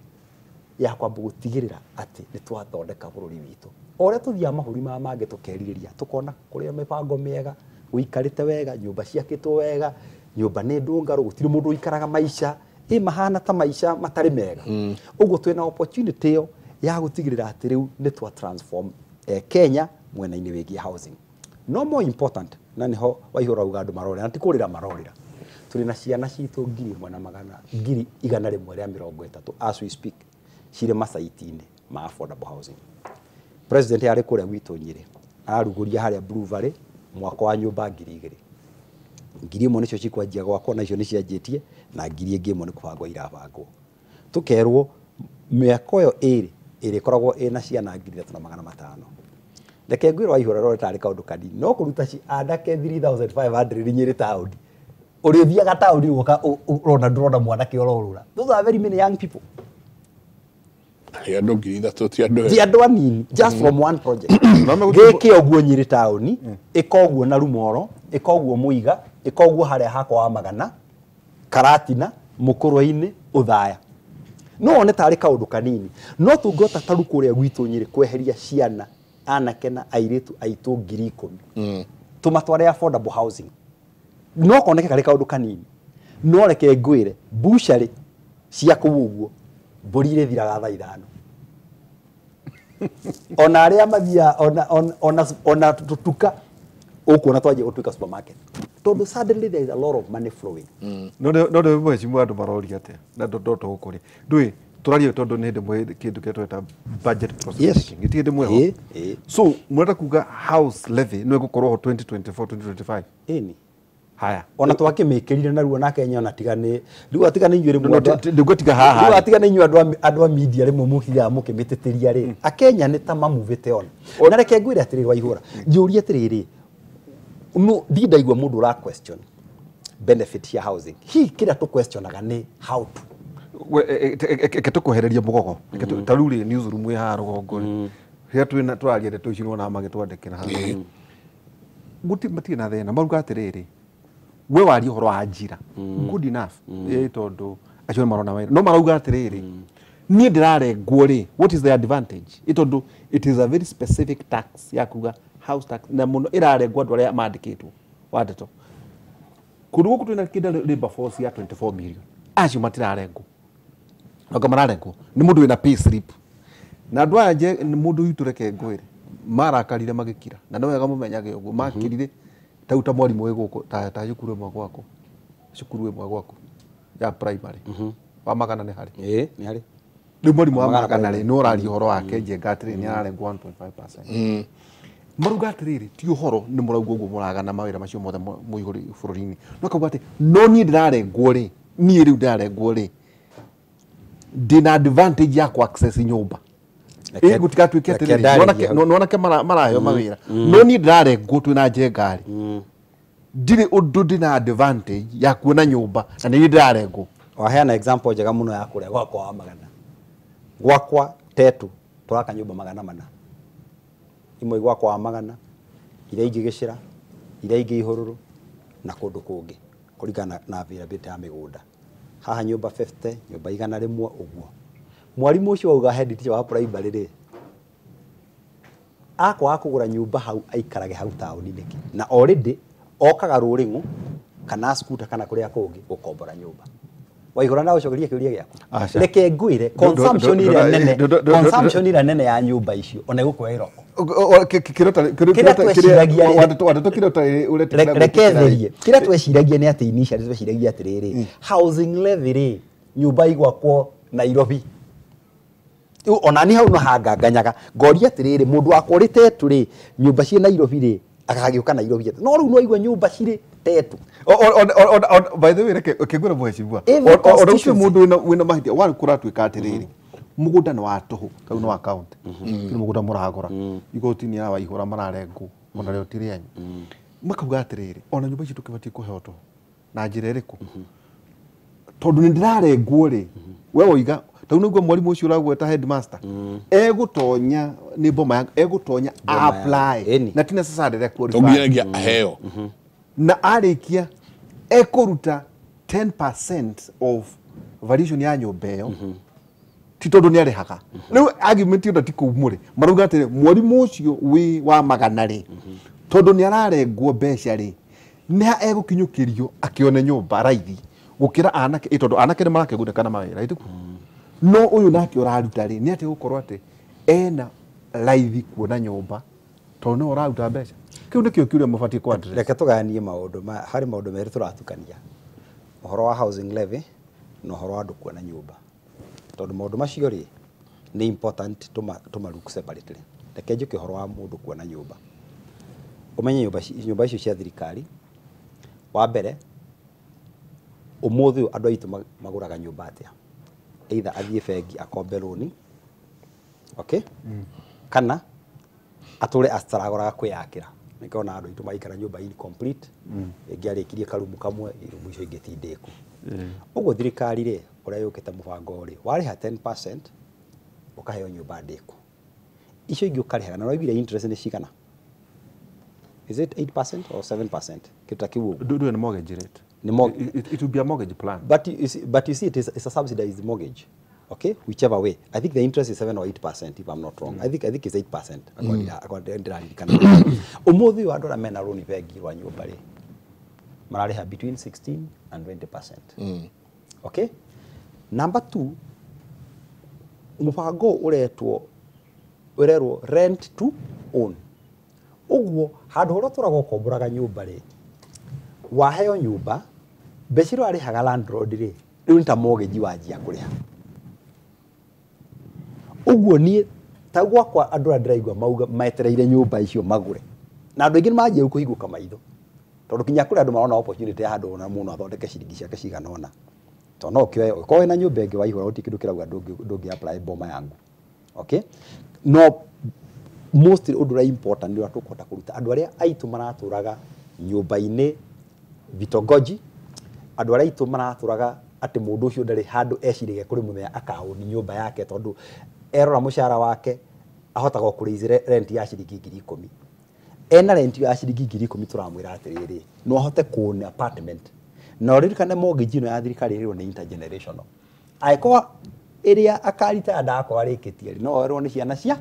ya kwamba gũtigĩrĩra atĩ nĩ twathondeka bũrũri witũ. O ũrĩa tũthiaga mabũrũri maya mangĩ tũkerirĩria tũkona kũrĩa mĩbango mĩega, gũikarĩte wega, nyũmba ciakĩtwo wega, nyũmba nĩ ndũngarũ, gũtirĩ mũndũ ũikaraga maica ĩ mahana ta maica matarĩ mega. Ũguo twĩna opportunity ĩyo ya gũtigĩrĩra atĩ rĩu nĩ twa transform Kenya mwena-inĩ wĩgiĩ housing. No more important, na nĩho Waihũra auga andũ marorĩra, na ti kũrĩra marorĩra. Tũrĩ na ciana citũ 1,130 as we speak cirĩ macaiti-inĩ ma affordable housing. President arĩ kũrĩa gwitũ Nyĩrĩ ararugũria harĩa Blue Valley mwaka wa nyũmba 2,000. 1,000 nĩcio cikwanjia gwakwo na icio nĩ cianjĩtie na 1,000 ĩngĩ ĩmwe nĩ kũbangwo irabangwo. Tũkerwo mĩaka ĩyo ĩrĩ ĩrĩkoragwo ĩna ciana 3,500. Reke ngwĩre Waihũra rore tarĩ kaũndũ kanini no kũruta anake 3,500 Nyĩrĩ taũni ũrĩthiaga taũni ũgoka ũrona ndũrona mwanake ũrorũra. Those are very many young people. Andũ 3,000 ti andũ ti andũ anini just from one project. Gĩkĩ ũguo Nyĩrĩ taũni ĩka ũguo na Rumoro ĩka ũguo Mũiga ĩka ũguo harĩa hakwa wa Magana Karatina Mũkũrwe-inĩ Ũthaya. No one tarĩ kaũndũ kanini no tũngĩhota ta rĩu kũrĩa gwitũ Nyĩrĩ kweheria ciana anake na airĩtu aitũ 10,000 tũmatware affordable housing no koneke karĩ kaũndũ kanini no reke ngwĩre bucharĩ cia kũu ũguo mbũri irĩthiraga thaa 5 ona arĩa mathiaga ona tũtuka ũkuona twanjia gũtuĩka supermarket tondũ suddenly there is a lot of money flowing. No no mheshimiwa andũ maroria atĩa na ndo tũgũkũria ndũĩ Tũraria tondũ nĩ hĩndĩ mwe kĩndũ kĩrĩa tweta budget process making. Gĩtirĩ hĩndĩ mweho. So mũrenda kuga house levy nĩ ĩgũkorwo ho 2024 2025. Ĩni. Haya. Ona twakĩmĩkĩrire naruo na Kenya ona tigane rĩu atigane inyuĩ rĩmwe ndũgũtiga haha. Rĩu atigane inyuĩ andũ a media rĩmwe mũkiugaga mũkĩmĩtĩtĩria rĩ. Akenya nĩ ta mamuvĩte on. Na reke ngwĩre atĩrĩrĩ Waihũra. Njũrie atĩrĩrĩ. No ndirĩ ndaigua mũndũ ũra question benefit ya housing. Hihi kĩrĩa tũ questionaga nĩ how to. Reke tũkwehererie mũgogo. Ta rĩu rĩ newsroom ĩ haha rũgongo rĩ. Rĩrĩa twĩna tũraria ndeto ici nĩwonaga magĩtwandĩkĩra haha. Matirĩ na thĩna. Maruga atĩrĩrĩ. We waria ũhoro wa ajira. Good enough. Ĩ tondũ acio nĩ marona wĩra. No marauga atĩrĩrĩ. Niĩ ndĩrarengwo rĩ, what is the advantage? Ĩ tondũ it is a very specific tax ya kuga house tax na mũno ĩrarengwo andũ arĩa mandĩkĩtwo wa ndeto. Kũndũ gũkũ twĩna kĩndũ labor force ya 24 million. Acio matirarengwo. Anga mararengwo nĩ mũndũ wĩna pay slip. Na andũ aya nje mũndũ witũ reke ngwĩre marakarire magĩkira na nĩ wega mũmenyage ũguo makirire tau ta mwarimũ wĩ gũkũ ta cukuru ĩmwe gwaku cukuru ĩmwe gwaku ya primary wa magana nĩ harĩ. Ĩĩ nĩ harĩ. Rĩu mwarimũ wa magana rĩ nĩ ũraria ũhoro wake Njenga atĩrĩ nĩ ararengwo 1.5%. Maruga atĩrĩrĩ ti ũhoro nĩ mũrauga ũguo mũragana mawĩra macio mothe mũihũrĩ bũrũri-inĩ. No kauga atĩ no niĩ ndĩrarengwo rĩ niĩ rĩu ndĩrarengwo rĩ ndĩna advantage ya ku access nyũmba. Gũtigatuĩke atĩrĩrĩ nonake maraheo mawĩra no niĩ ndĩrarengwo twĩna Njenga rĩ ndirĩ ũndũ ndĩna advantage ya kuona nyũmba na nĩ niĩ ndĩrarengwo. Waheana example njega mũno ya kũrĩa gwakwa wa magana. Gwakwa Tetu tũraka nyũmba 400. Imwe gwakwa wa magana, iria ingĩ Gĩcĩra, iria ingĩ Ihũrũrũ na kũndũ kũngĩ kũringana na availability ya mĩgũnda. Haha nyũmba 50, nyũmba 100 ũguo. Mwarimũ ũcio wauga head teacher wa primary rĩ akwaga kũgũra nyũmba hau aikarage hau taũni nĩkĩ? Na already okaga Rũrĩng'ũ kana Skuta kana kũrĩa kũngĩ gũkombora nyũmba. Waihũra na ũcokerie kĩũria gĩaku. Reke ngwĩre consumption ĩrĩa nene, consumption ĩrĩa nene ya nyũmba icio ona ĩgũkũoya Iroko. Reke therie. Kĩrĩa tweciragia nĩ atĩ initially tweciragia atĩrĩrĩ housing levy rĩ nyũmba igwakwo Nairobi. Ona ni hau no hanganganyaga ngoria atĩrĩrĩ mũndũ wakwa ũrĩ Tetu rĩ nyũmba ciĩ Nairobi rĩ agagĩũka Nairobi atĩa? No rĩu no aigua nyũmba cirĩ Tetu. By the way reke ngwĩre mheshimiwa ona ũcio mũndũ wĩna mahĩtia warĩ kũratuĩka atĩrĩrĩ mũgũnda nĩ wa tũhũ tau nĩ wa county nĩ mũgũnda mũragũra igoti nĩ ya Waihũra mararengwo ona rĩo ti rĩanyu makauga atĩrĩrĩ ona nyũmba ici tũkĩbatiĩ kũheo tũhũ na njĩra ĩrĩkũ tondũ nĩ ndĩrarengwo rĩ we woiga tau nĩguo mwarimũ ũcio ũragweta headmaster egũtonya nĩ boma ya egũtonya apply na ti necessarily qualify tũnginyagia aheo na arĩkia ekũruta 10% of valuation ya nyũmba ĩyo ti tondũ nĩ arĩhaga. Rĩu argument ĩyo ti kũu mũrĩ marauga atĩrĩ mwarimũ ũcio wĩ wa magana rĩ tondũ nĩ ararengwo mbeca rĩ nĩ ha egũkinyũkĩrio akĩone nyũmba raithi gũkĩra anake tondũ anake nĩ marakĩgunĩka na mawĩra ĩtĩkuo. No ũyũ nake ũraruta rĩ nĩ atĩ gũkorwo atĩ ena raithi kuona nyũmba tondũ nĩwe ũraruta mbeca. Kĩu nĩkĩo kĩũria mũbatiĩ kũ address. Reke tũgayanie maũndũ harĩ maũndũ merĩ tũratukania ũhoro wa housing levy na ũhoro wa andũ kuona nyũmba tondũ maũndũ macio rĩ nĩ important tũma look separately. Reke njũke ũhoro wa mũndũ kuona nyũmba. Ũmenye nyũmba icio cia thirikari wa mbere ũmũthĩ ũyũ andũ aitũ magũraga nyũmba atĩa? Either athiĩ bengi akombe rũni, okay? Kana atũre ataragũraga kwĩyakĩra. Nĩkĩo andũ aitũ maikara nyũmba incomplete, ĩngĩ arĩkirie karumu kamwe, irumu icio ingĩ ti ndĩku. Ũguo thirikari rĩ ũrĩa yũkĩte mũbango rĩ warĩha 10% ũkaheo nyũmba ndĩku. Icio ingĩ ũkarĩhaga na waiguire interest nĩ cigana? Is it 8% or 7%? Kĩndũ ta kĩu ũguo. Ndũĩ nĩ mortgage rate. It will be a mortgage plan. But you see, it's a subsidized mortgage. Okay, whichever way. I think the interest is 7 or 8%, if I'm not wrong. I think it's 8%. According Umuthi wa andũ arĩa mena rũni bengi rwa nyũmba rĩ mararĩha between 16 and 20%. Okay? Number 2, mũbango ũretwo ũrerwo rent to own. Ũguo handũ harĩa ũtũraga ũkomboraga nyũmba rĩ waheo nyũmba mbeca iria warĩhaga landlord rĩ rĩu nĩ ta mortgage wanjia kũrĩha. Ũguo niĩ ta gwakwa andũ arĩa ndĩraigua mauga metereire nyũmba icio magũre. Na andũ aingĩ nĩ manjia kũhingũka maitho. Tondũ kinya kũrĩ andũ marona opportunity ya handũ ona mũndũ athondeke ciringi ciake cigana ũna. Tondũ no ũkĩoe ũkorwo wĩna nyũmba ĩngĩ waihũra gũtirĩ kĩndũ kĩrauga ndũngĩ apply boma yangu. Okay? No mostly ũndũ ũrĩa important nĩ ũrĩa tũkũhota kũruta andũ arĩa aitũ maratũraga nyũmba-inĩ vitongoji, andũ arĩa aitũ maratũraga atĩ mũndũ ũcio ndarĩ handũ eciragia kũrĩ mũthenya akaũni nyũmba yake tondũ erora mũcara wake ahotaga o kũraise rent ya ciringi 10,000. Ena rent ya ciringi 10,000 tũramwĩra atĩrĩrĩ no ahote kuona apartment. Na ũririkane mortgage ĩno ya thirikari ĩrĩrwo nĩ intergenerational. Angĩkorwo ĩrĩa akarita ndakorwo arĩkĩtie rĩ, no erwo nĩ ciana cia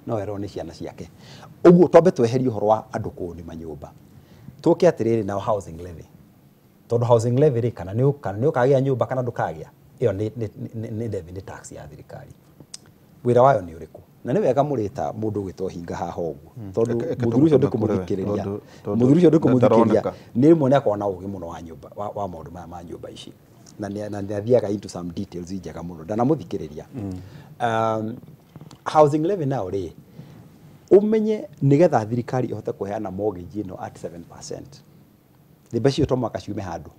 no erwo nĩ ciana ciake. Ũguo twambe tweherie ũhoro wa andũ kũũni manyũmba. Tũke atĩrĩrĩ na housing levy. Tondũ housing levy rĩ, kana nĩ ũkagĩa nyũmba kana ndũkagĩa, ĩyo nĩ levy, nĩ tax ya thirikari. Wĩra wayo nĩ ũrĩkũ? Na nĩ wega mũrĩta mũndũ ũgwĩtwo hinga haha ũguo. Tondũ mũthuri ũcio ndĩkũmũthikĩrĩria. Mũthuri ũcio ndĩkũmũthikĩrĩria. Nĩ rĩmwe nĩ akoragwo na ũgĩ mũno wa nyũmba, wa maũndũ maya ma nyũmba ici. Na nĩ athiaga into some details njega mũno. Ndanamũthikĩrĩria. Housing levy nayo rĩ, ũmenye nĩgetha thirikari ĩhote kũheana mortgage ĩno at 7%. Nĩ mbeca icio to mũhaka ciume handũ.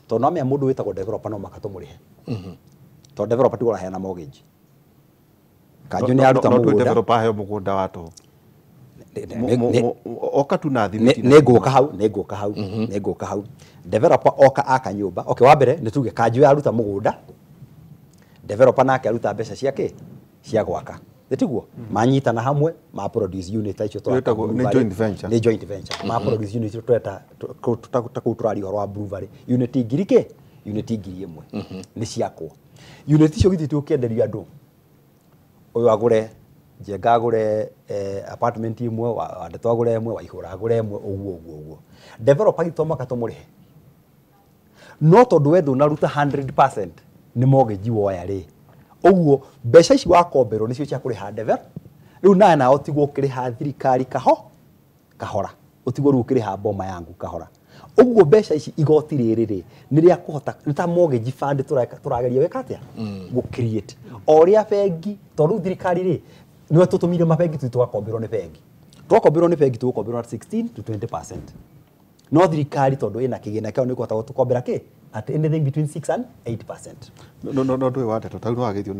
Tondũ no menya mũndũ wĩtagwo developer no mũhaka tũmũrĩhe. Tondũ developer tiwe ũraheana mortgage. Kanjũ nĩ aruta mũgũnda. Developer aheo mũgũnda wa tũhũ. Oka tu na thimiti. Nĩ ngũka hau, nĩ ngũka hau, nĩ ngũka hau. Developer oka aka nyũmba. Okay, wa mbere nĩ tuge kanjũ yaruta mũgũnda. Developer nake aruta mbeca ciake cia gwaka. Nĩ manyitana hamwe ma produce unit icio tũraka. Nĩ joint venture. Nĩ joint venture. Ma produce unit icio tweta ta kũu tũraria ũhoro wa Blue Valley. Unit 1,000 kĩ? Unit 1,000. Nĩ ciakwo. Unit icio githĩ tũkĩenderio andũ. Ũyũ agũre Njenga agũre apartment ĩmwe, Wandeto agũre ĩmwe, Waihũra agũre ĩmwe, ũguo ũguo ũguo. Developer githĩ to mũhaka tũmũrĩhe. No tondũ we ndũnaruta 100% nĩ mortgage woya rĩ. Ũguo mbeca ici wakomberwo nĩcio cia kũrĩha developer. Rĩu nawe nawe ũtigwo ũkĩrĩha thirikari kahora. Ũtigwo rĩu ũkĩrĩha boma yangu kahora. Ũguo mbeca ici igoti rĩrĩ rĩ nĩ rĩa kũhota nĩ ta mortgage fund tũrageria gwĩka atĩa? Gũ create. O ũrĩa bengi tondũ rĩu thirikari rĩ nĩwe tũtũmire mabengi tũthiĩ tũgakomberwo nĩ bengi. Twakomberwo nĩ bengi tũgũkomberwo at 16 to 20%. No thirikari tondũ ĩna kĩgĩna kĩao nĩ ĩkũhota gũtũkombera kĩ? At anything between 6 and 8%. No ndũĩ wa Ndeto ta rĩu nĩwagĩtio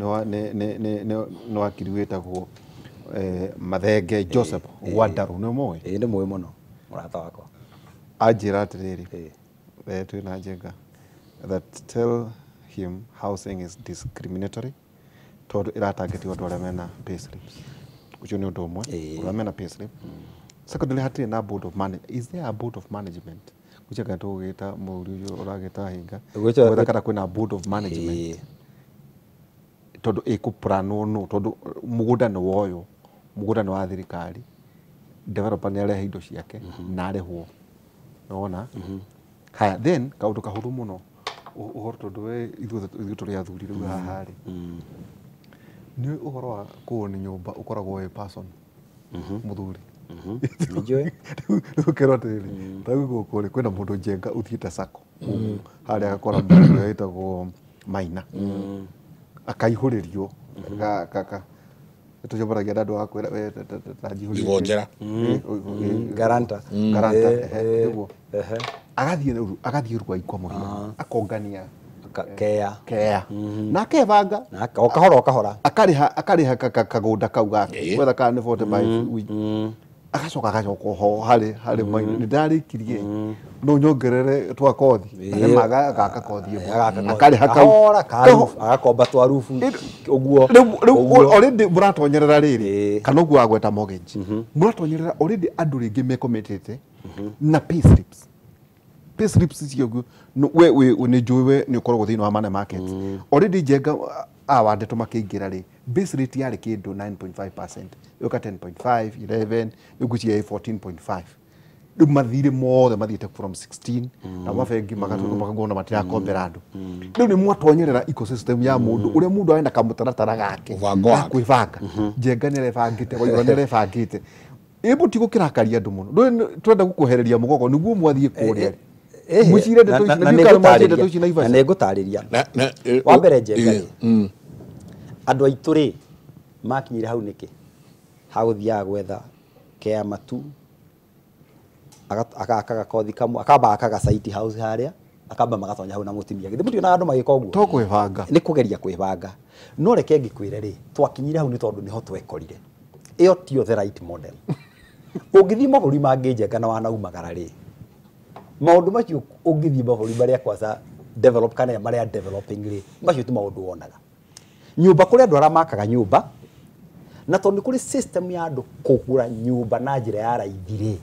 nĩ wakiri wĩtagwo Mathenge Joseph Wandarũ, nĩ ũmũĩ? Ĩĩ nĩ mũĩ mũno mũrata wakwa. Anjĩra atĩrĩrĩ, twĩna Njenga, that tell him housing is discriminatory tondũ ĩratangĩtio andũ arĩa mena payslips. Ũcio nĩ ũndũ ũmwe, arĩa mena payslip. Secondly, hatirĩ na board of management. Is there a board of management? Gũcanga tũgũgĩta mũrũ ũcio ũragĩta hinga. Gwetha kana kwĩna board of management. Tondũ ĩkũplanwo nũ, tondũ mũgũnda nĩ woywo, mũgũnda nĩ wa thirikari. Developer nĩ arehe indo ciake na arĩhwo. Nĩwona? Haya, then kaũndũ kahũthũ mũno. Ũhoro tondũ we ithuĩ tũrĩ athuri rĩu haha rĩ. Nĩ ũhoro wa kũũni nyũmba ũkoragwo wĩ person. Mũthuri. Nĩnjũĩ. Rĩu ũkerwo atĩrĩrĩ, ta rĩu gũkũ rĩ kwĩna mũndũ Njenga ũthiĩte sacco. Harĩa agakora mũndũ ũrĩa wĩtagwo Maina. Akaihũrĩrio. Tũcemanagia na andũ a kwĩra we ta njihũrĩrie. Igonjera. Garanta. Garanta, nĩguo. Agathiĩ Ruai kwa mũhiano. Akongania Kea. Kea. Na akebanga. Na o kahora o kahora. Akarĩha kagũnda kau gake. Wetha kana nĩ 45. Agacoka agacoka ho harĩ Maina. Nĩ ndarĩkirie. No nyongerere twa kothi. Aremaga agaka kothi ĩmwe. Akarĩha kau. Kahora karubu. Agakomba twa rubu. Ũguo. Rĩu already mũratonyerera rĩrĩ. Kana ũguo agweta mortgage. Mũratonyerera already andũ rĩngĩ mekometete na payslips. Payslips icio we nĩ njũĩ we nĩ ũkoragwo thĩinĩ wa money market. Already Njenga a Wandeto makĩingĩra rĩ, base rate yarĩ kĩndũ 9.5%, ĩũka 10.5, 11, rĩu ngwĩciria ĩ 14.5. Rĩu mathirĩ mothe mathiĩte from 16 na mabengi makagona matirakombera andũ. Rĩu nĩ mwatonyerera ecosystem ya mũndũ ũrĩa mũndũ arenda kamũtaratara gake ga kwĩbanga. Njenga nĩ arebangĩte, Waihũra nĩ arebangĩte. Ĩ mũtigũkĩrakaria andũ mũno. Twenda gũkwehereria mũgongo nĩguo mwathiĩ kũrĩa. Mũcire ndeto ici na ndeto ici Naivasha. Na nĩngũtarĩria. Wa mbere Njenga rĩ, andũ aitũ rĩ, Makinyire hau nĩkĩ? Hagũthiaga gwetha kea matu, agaka gakothi kamwe, akamba akaga site house harĩa, akamba magatonya hau na mũtumia. Githĩ mũtionaga andũ magĩka ũguo? To kwĩbanga. Nĩ kũgeria kwĩbanga. No reke ngĩkwĩre rĩ, twakinyire hau nĩ tondũ nĩho twekorire. Ĩyo tiyo the right model. Ũngĩthiĩ mabũrũri mangĩ Njenga na wanaumagara rĩ, maũndũ macio ũngĩthiĩ mabũrũri marĩa kwanza develop kana marĩa developing rĩ, macio ti maũndũ wonaga. Nyũmba kũrĩ andũ arĩa makaga nyũmba, na tondũ nĩ kũrĩ system ya andũ kũgũra nyũmba na njĩra ya raithi rĩ,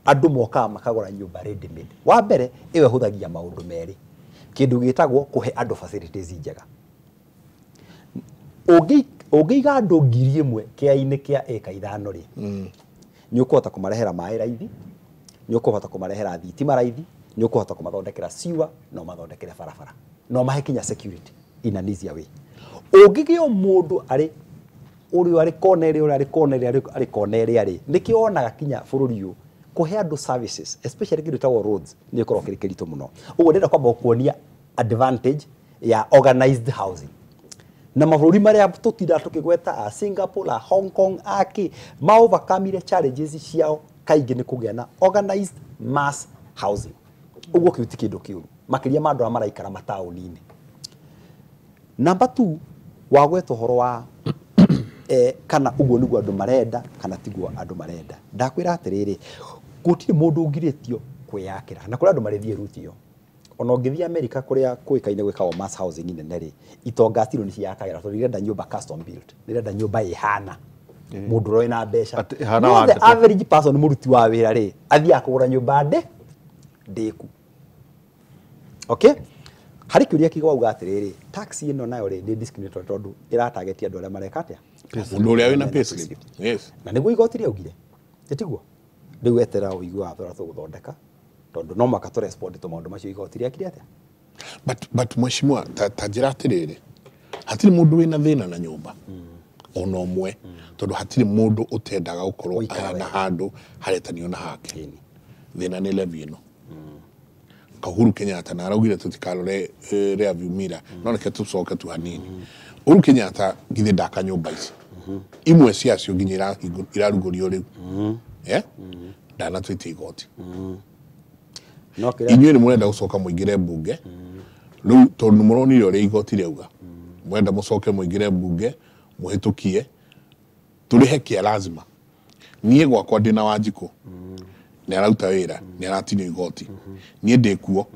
andũ mokaga makagũra nyũmba ready made. Wa mbere ĩyo ĩhũthagia maũndũ merĩ, kĩndũ gĩtagwo kũhe andũ facilities njega. Ũngĩiga andũ 1,000 kĩainĩ kĩa ĩka 5 rĩ, nĩ ũkũhota kũmarehera maĩ raithi, nĩ ũkũhota kũmarehera thitima raithi, nĩ ũkũhota kũmathondekera sewer, na ũmathondekere barabara, na ũmahe kinya security in an easier way. Ũngĩgĩa o mũndũ arĩ ũrĩa arĩ kona ĩrĩa, ũrĩa arĩ kona ĩrĩa, arĩ kona ĩrĩa rĩ, nĩkĩo wonaga kinya bũrũri ũyũ kũhe andũ services, especially kĩndũ gĩtagwo roads, nĩ gĩkoragwo kĩrĩ kĩritũ mũno. Ũguo ndĩrenda kwamba gũkuonia advantage ya organized housing. Na mabũrũri marĩa tũtindaga tũkĩgweta a Singapore, a Hong Kong, a kĩ, ma overcome challenges ciao kaingĩ nĩ kũgĩa na organized mass housing. Ũguo kĩu ti kĩndũ kĩũru, makĩria ma andũ arĩa maraikara mataũni-inĩ. Number 2, wagweta ũhoro wa kana ũguo nĩguo andũ marenda kana tiguo andũ marenda. Ndakwĩra atĩrĩrĩ, gũtirĩ mũndũ ũngirĩtio kwĩyakĩra, na kũrĩ andũ marĩthiĩ route ĩyo. Ona ũngĩthiĩ America kũrĩa kũĩkaine gwĩkagwo mass housing nene rĩ, itonga still nĩ ciakagĩra tondũ irenda nyũmba custom built, irenda nyũmba ĩhana mũndũ ũrĩa wĩna mbeca. Atĩ ĩhana No the wandĩko. average person mũruti wa wĩra rĩ, athiaga kũgũra nyũmba ndĩku. Okay? Harĩ kĩũria kĩngĩ wauga atĩrĩrĩ, tax ĩno nayo rĩ, nĩ discriminatory tondũ ĩratarget andũ arĩa mareka atĩa? Mũndũ ũrĩa wĩna payslip. Yes. Na nĩguo igoti rĩaugire, tiguo? Rĩu eterera ũigue watho ũrĩa tũgũthondeka, tondũ no mũhaka tũ respond to maũndũ macio igoti rĩakire atĩa? But mheshimiwa, ta njĩra atĩrĩrĩ, hatirĩ mũndũ wĩna thĩna na nyũmba ona ũmwe, tondũ hatirĩ mũndũ ũtendaga gũkorwo Gũikara na wega. handũ haretanio na hake. Thĩna nĩ levy ĩno. Uhuru Kenyatta na araugire tũtikarore rear view mirror, no reke tũcoke tu hanini. Uhuru Kenyatta githĩ ndaka nyũmba ici, imwe ciacio nginya irarugũrio rĩu. Ndanatwĩtie igoti. No kĩrĩa Inyuĩ nĩ mũrenda gũcoka mũingĩre mbunge rĩu, tondũ nĩ mũronire ũrĩa igoti rĩauga, mũrenda mũcoke mũingĩre mbunge mũhĩtũkie tũrĩhe kĩa lazima. Niĩ gwakwa ndĩna Wanjikũ, nĩ arauta wĩra, nĩ aratinio igoti. Niĩ ndĩ kuo,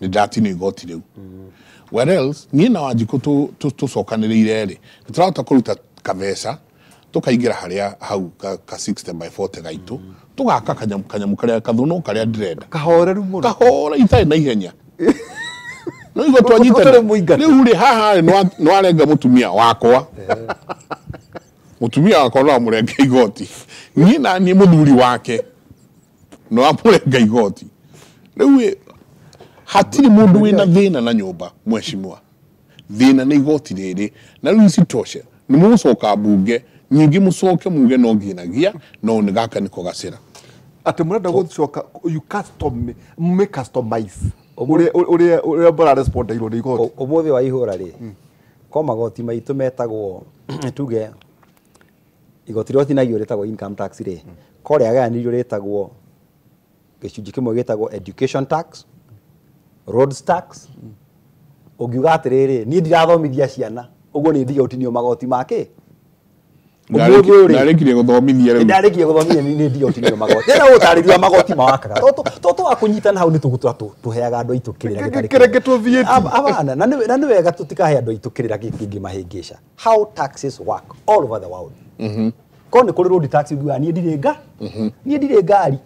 nĩ ndĩratinio igoti rĩu. Where else niĩ na Wanjikũ tũcokanĩrĩire rĩ, nĩ tũrahota kũruta kabeca tũkaingĩra harĩa hau ka 60 by 40 gaitũ, tũgaka kanyamũ karĩa kathũnũ karĩa ndĩrenda. Kahoreru mũno. Kahora itarĩ na ihenya. No igua twanyitana. Ũtarĩ mũingate. Rĩu rĩ, haha rĩ, nĩwarenga mũtumia wakwa. Mũtumia wakwa no amũrenge igoti. Niĩ na niĩ mũthuri wake no amũrenga igoti. Rĩu ĩ, hatirĩ mũndũ wĩna thĩna na nyũmba, mheshimiwa. Thĩna nĩ igoti rĩrĩ. Na rĩu isitoshe, nĩ mũgũcoka mbunge, nyingĩ mũcoke muge no nginyagia, no nĩ gaka nĩko gacĩra. Atĩ mũrenda gũcoka, you custom, me customize. Ũrĩa mũrarespondeirwo nĩ igoti. Ũmũthĩ wa ihũra rĩ, ko magoti maitũ metagwo, tuge igoti rĩrĩa ũtinagio rĩtagwo income tax rĩ, ko rĩagayanirio rĩtagwo gĩcunjĩ kĩmwe gĩtagwo education tax, roads tax. Ũngiuga atĩrĩrĩ, niĩ ndirathomithia ciana, ũguo nĩ ndige gũtinio magoti ma kĩ? Ũmũthĩ ũyũ rĩ, Ndarĩkirie gũthomithia rĩu. Ndarĩkirie gũthomithia, nĩ ndige gũtinio magoti. Ndĩrenda gũtarĩria magoti mawakaga. Tondũ wa kũnyitana hau nĩ tũgũtũra tũheaga andũ aitũ kĩrĩra gĩtarĩ Kĩrĩa gĩtũthiĩtie. Abana, na nĩ wega tũtikahe andũ aitũ kĩrĩra kĩngĩmahĩngĩca. How taxes work all over the world. Korwo nĩ kũrĩ road tax ũngiuga niĩ ndirĩ niĩ ndirĩ ngari.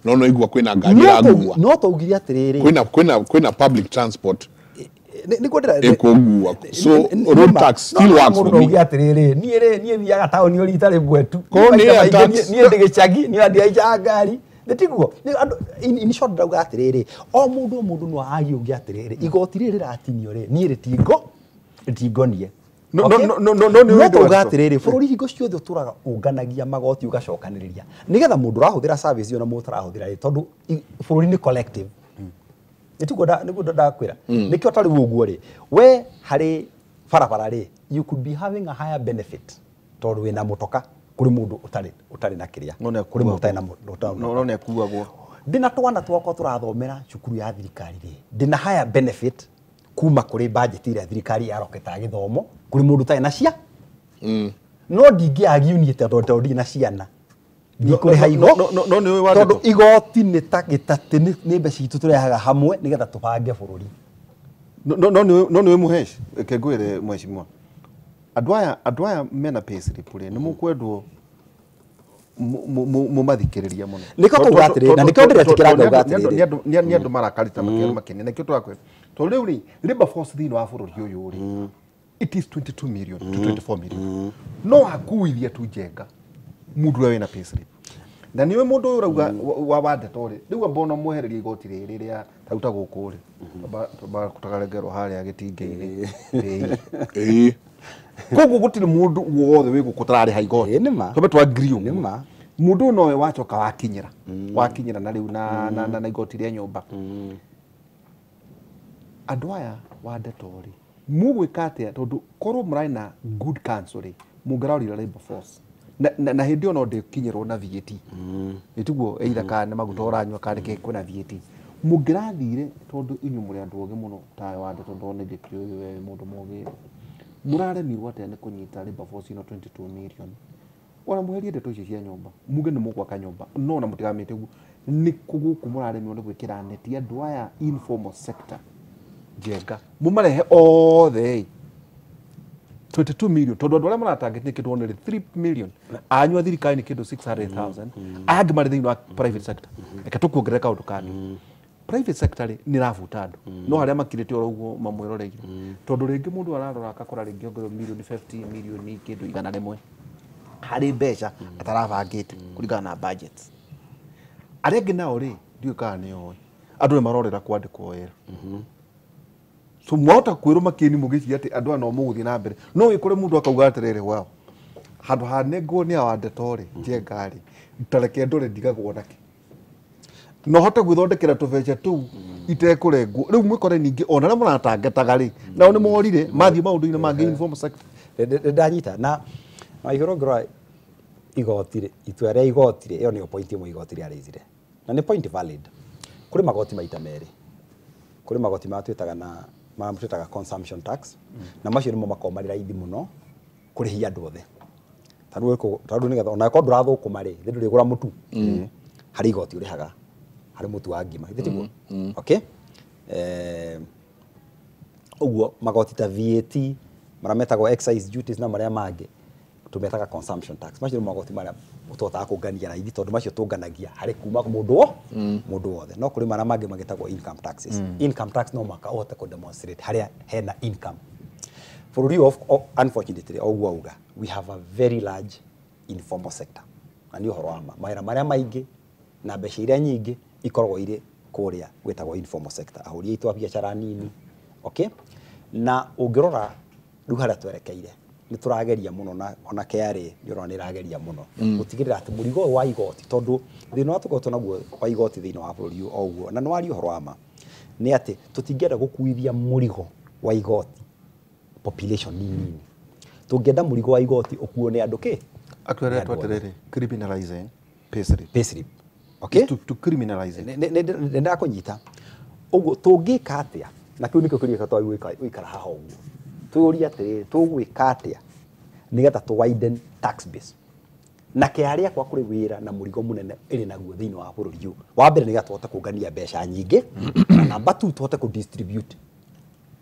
No no igua kwĩna ngari ĩrangua. No twaugire atĩrĩrĩ. Kwĩna public transport. Nĩguo ndĩra- Ĩkũngua. So, road tax still works for me. Mũndũ auge atĩrĩrĩ, niĩ rĩ, niĩ thiaga taũni o rita rĩmwe tu. Korwo nĩ Maita air maingĩ tax. niĩ ndĩ gĩcagi, niĩ ndihaicaga ngari. Nĩ tiguo? Nĩ andũ, in short ndauga atĩrĩrĩ, o mũndũ o mũndũ no agie ũngĩ atĩrĩrĩ, igoti rĩrĩ rĩratinio rĩ, niĩ rĩtingonie. No, Okay? no, no, no, no, nĩ No ũndũ tauga wa atĩrĩrĩ, bũrũri hingo ciothe ũtũraga ũnganagia magoti ũgacokanĩrĩria nĩgetha mũndũ ũrahũthĩra service ĩyo na mũndũ ũtarahũthĩra rĩ, tondũ bũrũri nĩ collective. Nĩ tiguo nĩguo ndakwĩra. Nĩkĩo ta rĩu ũguo rĩ, we harĩ barabara rĩ, you could be having a higher benefit tondũ wĩna mũtoka kũrĩ mũndũ ũtarĩ na kĩrĩa, kũrĩ mũndũ ũtarĩ na no nĩ akuagwo. Ndĩna twana twakwa tũrathomera cukuru ya thirikari rĩ, ndĩna higher benefit kuma kũrĩ budget ĩrĩa thirikari yaroketaga gĩthomo kũrĩ mũndũ ũtarĩ na cia. No ndingĩagiunie tondũ ndirĩ na ciana, ndikũrĩha igoti. No nĩ ũĩ tondũ igoti nĩ ta gĩtatĩ, nĩ mbeca itũ tũrehaga hamwe nĩgetha tũbange bũrũri. No no nĩ ũĩ Mũhesh, reke ngwĩre mheshimiwa, andũ aya mena payslip rĩ, nĩ mũkwendwo mũmathikĩrĩria mũno. Nĩkĩo twauga atĩrĩrĩ, na nĩkĩo ndĩretĩkĩra ngauga atĩrĩrĩ, nĩ andũ marakarĩta makĩria, nĩkĩo tũrakwĩra tondũ rĩu rĩ, labour force thĩinĩ wa bũrũri ũyũ rĩ, it is 22 million to 24 million. No akuithia tu Njenga mũndũ ũrĩa wĩna payslip. Na nĩwe mũndũ ũyũ ũrauga wa ndeto rĩ, rĩu amba ona mwehererie igoti rĩrĩ rĩa tauta gũkũ rĩ, tũkarengerwo harĩa gĩtingĩ-inĩ. Ĩĩ. Koguo gũtirĩ mũndũ wothe wĩ gũkũ ũtararĩha igoti. Twambe twa agree ũguo. Nĩma. Mũndũ ũyũ nowe wacoka wakinyĩra na rĩu na igoti rĩa nyũmba. Andũ aya wa ndeto rĩ, mũgwĩka atĩa tondũ korwo mũrarĩ na good counsel rĩ, mũngĩrarorire labour force na hĩndĩ ĩyo no ndĩkinyĩrwo na VAT. Nĩtiguo either kana nĩ maguta ũranyua kana nĩkĩ kwĩna VAT. Mũngĩrathire tondũ inyuĩ mũrĩ andũ ogĩ mũno tawe wa ndeto tondũ nĩ ndĩkĩũĩ we wĩ mũndũ mũgĩ. Mũraremirwo atĩa nĩ kũnyita labour force ĩno 22 million? Ona mũherie ndeto icio cia nyũmba, muge nĩ mũgwaka nyũmba, no ona mũtigamĩte ũguo, nĩ kũ gũkũ mũraremirwo nĩ gwĩkĩra neti andũ aya informal sector Njenga mũmarehe othe 22 million tondũ andũ arĩa maratangĩte nĩ kĩndũ only 3 million anyua thirikari nĩ kĩndũ 600,000 aya angĩ marĩ thĩinĩ wa private sector. Reke tũkuongerere kaũndũ kangĩ, private sector rĩ nĩ ĩrabuta andũ no harĩa makirĩte oro ũguo mamwĩroreire tondũ rĩngĩ mũndũ ararora akakora rĩngĩ ongererwo milioni 50 milioni kĩndũ 100 harĩ mbeca atarabangĩte kũringana na budgets. Arĩa angĩ nao rĩ ndiũĩ kana nĩ oĩ andũ nĩ marorera kwandĩkwo wĩra. So mwahota kwĩrwo makĩni mũgĩciria atĩ andũ aya no mũgũthiĩ na mbere, no wĩkore mũndũ akauga atĩrĩrĩ, wao handũ hanengwo nĩ awa ndeto rĩ Njenga rĩ tareke ndore ndigagwo nake no hote gwĩthondekera tũbeca tũu itekũrengwo. Rĩu mwĩkore ningĩ ona arĩa mũratangetaga rĩ nao nĩ morire mathiĩ maũndũ-inĩ mangĩ informal sector. Ndanyita na igũrũ ngĩrora igoti rĩ, itua rĩa igoti rĩ, ĩyo nĩyo point ĩmwe igoti rĩarĩithire na nĩ point valid. Kũrĩ magoti maita merĩ, kũrĩ magoti marĩa twĩtaga na marĩa twĩtaga consumption tax, na macio nĩmo makoragwo marĩ raithi mũno kũrĩhia andũ othe. Tarĩu nĩgetha ona korwo ndũrathũkũma rĩ, thĩ ndũrĩgũra mũtu, harĩ igoti ũrĩhaga harĩ mũtu wa ngima, githĩ tiguo? Okay, ũguo magoti ta VAT marĩa metagwo excise duties na marĩa mangĩ tũmetaga consumption tax, macio nĩ magoti marĩa tũhotaga kũngania raithi tondũ macio tũnganagia harĩ kuma mũndũ mũndũ wothe. No kũrĩ marĩa mangĩ magĩtagwo income taxes. Income tax no mũhaka ũhote kũ demonstrate harĩa hena income. Bũrũri ũyũ unfortunately o ũguo auga, we have a very large informal sector, na nĩ ũhoro wa ma mawĩra marĩa maingĩ na mbeca iria nyingĩ ikoragwo irĩ kũrĩa gwĩtagwo informal sector, ahũri aitũ a biacara nini. Okay, na ũngĩrora rĩu harĩa twerekeire nĩ tũrageria mũno na ona KRA nĩ ũrona nĩ ĩrageria mũno gũtigĩrĩra atĩ mũrigo ũyũ wa igoti, tondũ thĩna ũrĩa tũkoretwo naguo wa igoti thĩinĩ wa bũrũri ũyũ o ũguo na nĩ waria ũhoro wa ma nĩ atĩ tũtingĩenda gũkuithia mũrigo wa igoti population nini, tũngĩenda mũrigo wa igoti ũkuo nĩ andũ kĩ Atweretwo atĩrĩrĩ, criminalizing payslip. Payslip, okay, to criminalize it. Nĩ ndakũnyita ũguo tũngĩka atĩa, na kĩu nĩkĩo kĩũria twagĩrĩirwo gũikara haha ũguo twĩyũrie atĩrĩrĩ, tũgwĩka atĩa nĩgetha tũ widen tax base na KRA kwa kũrĩ wĩra na mũrigo mũnene ĩrĩ naguo thĩinĩ wa bũrũri ũyũ. Wa mbere nĩgetha tũhote kũngania mbeca nyingĩ, na namba 2 tũhote kũ distribute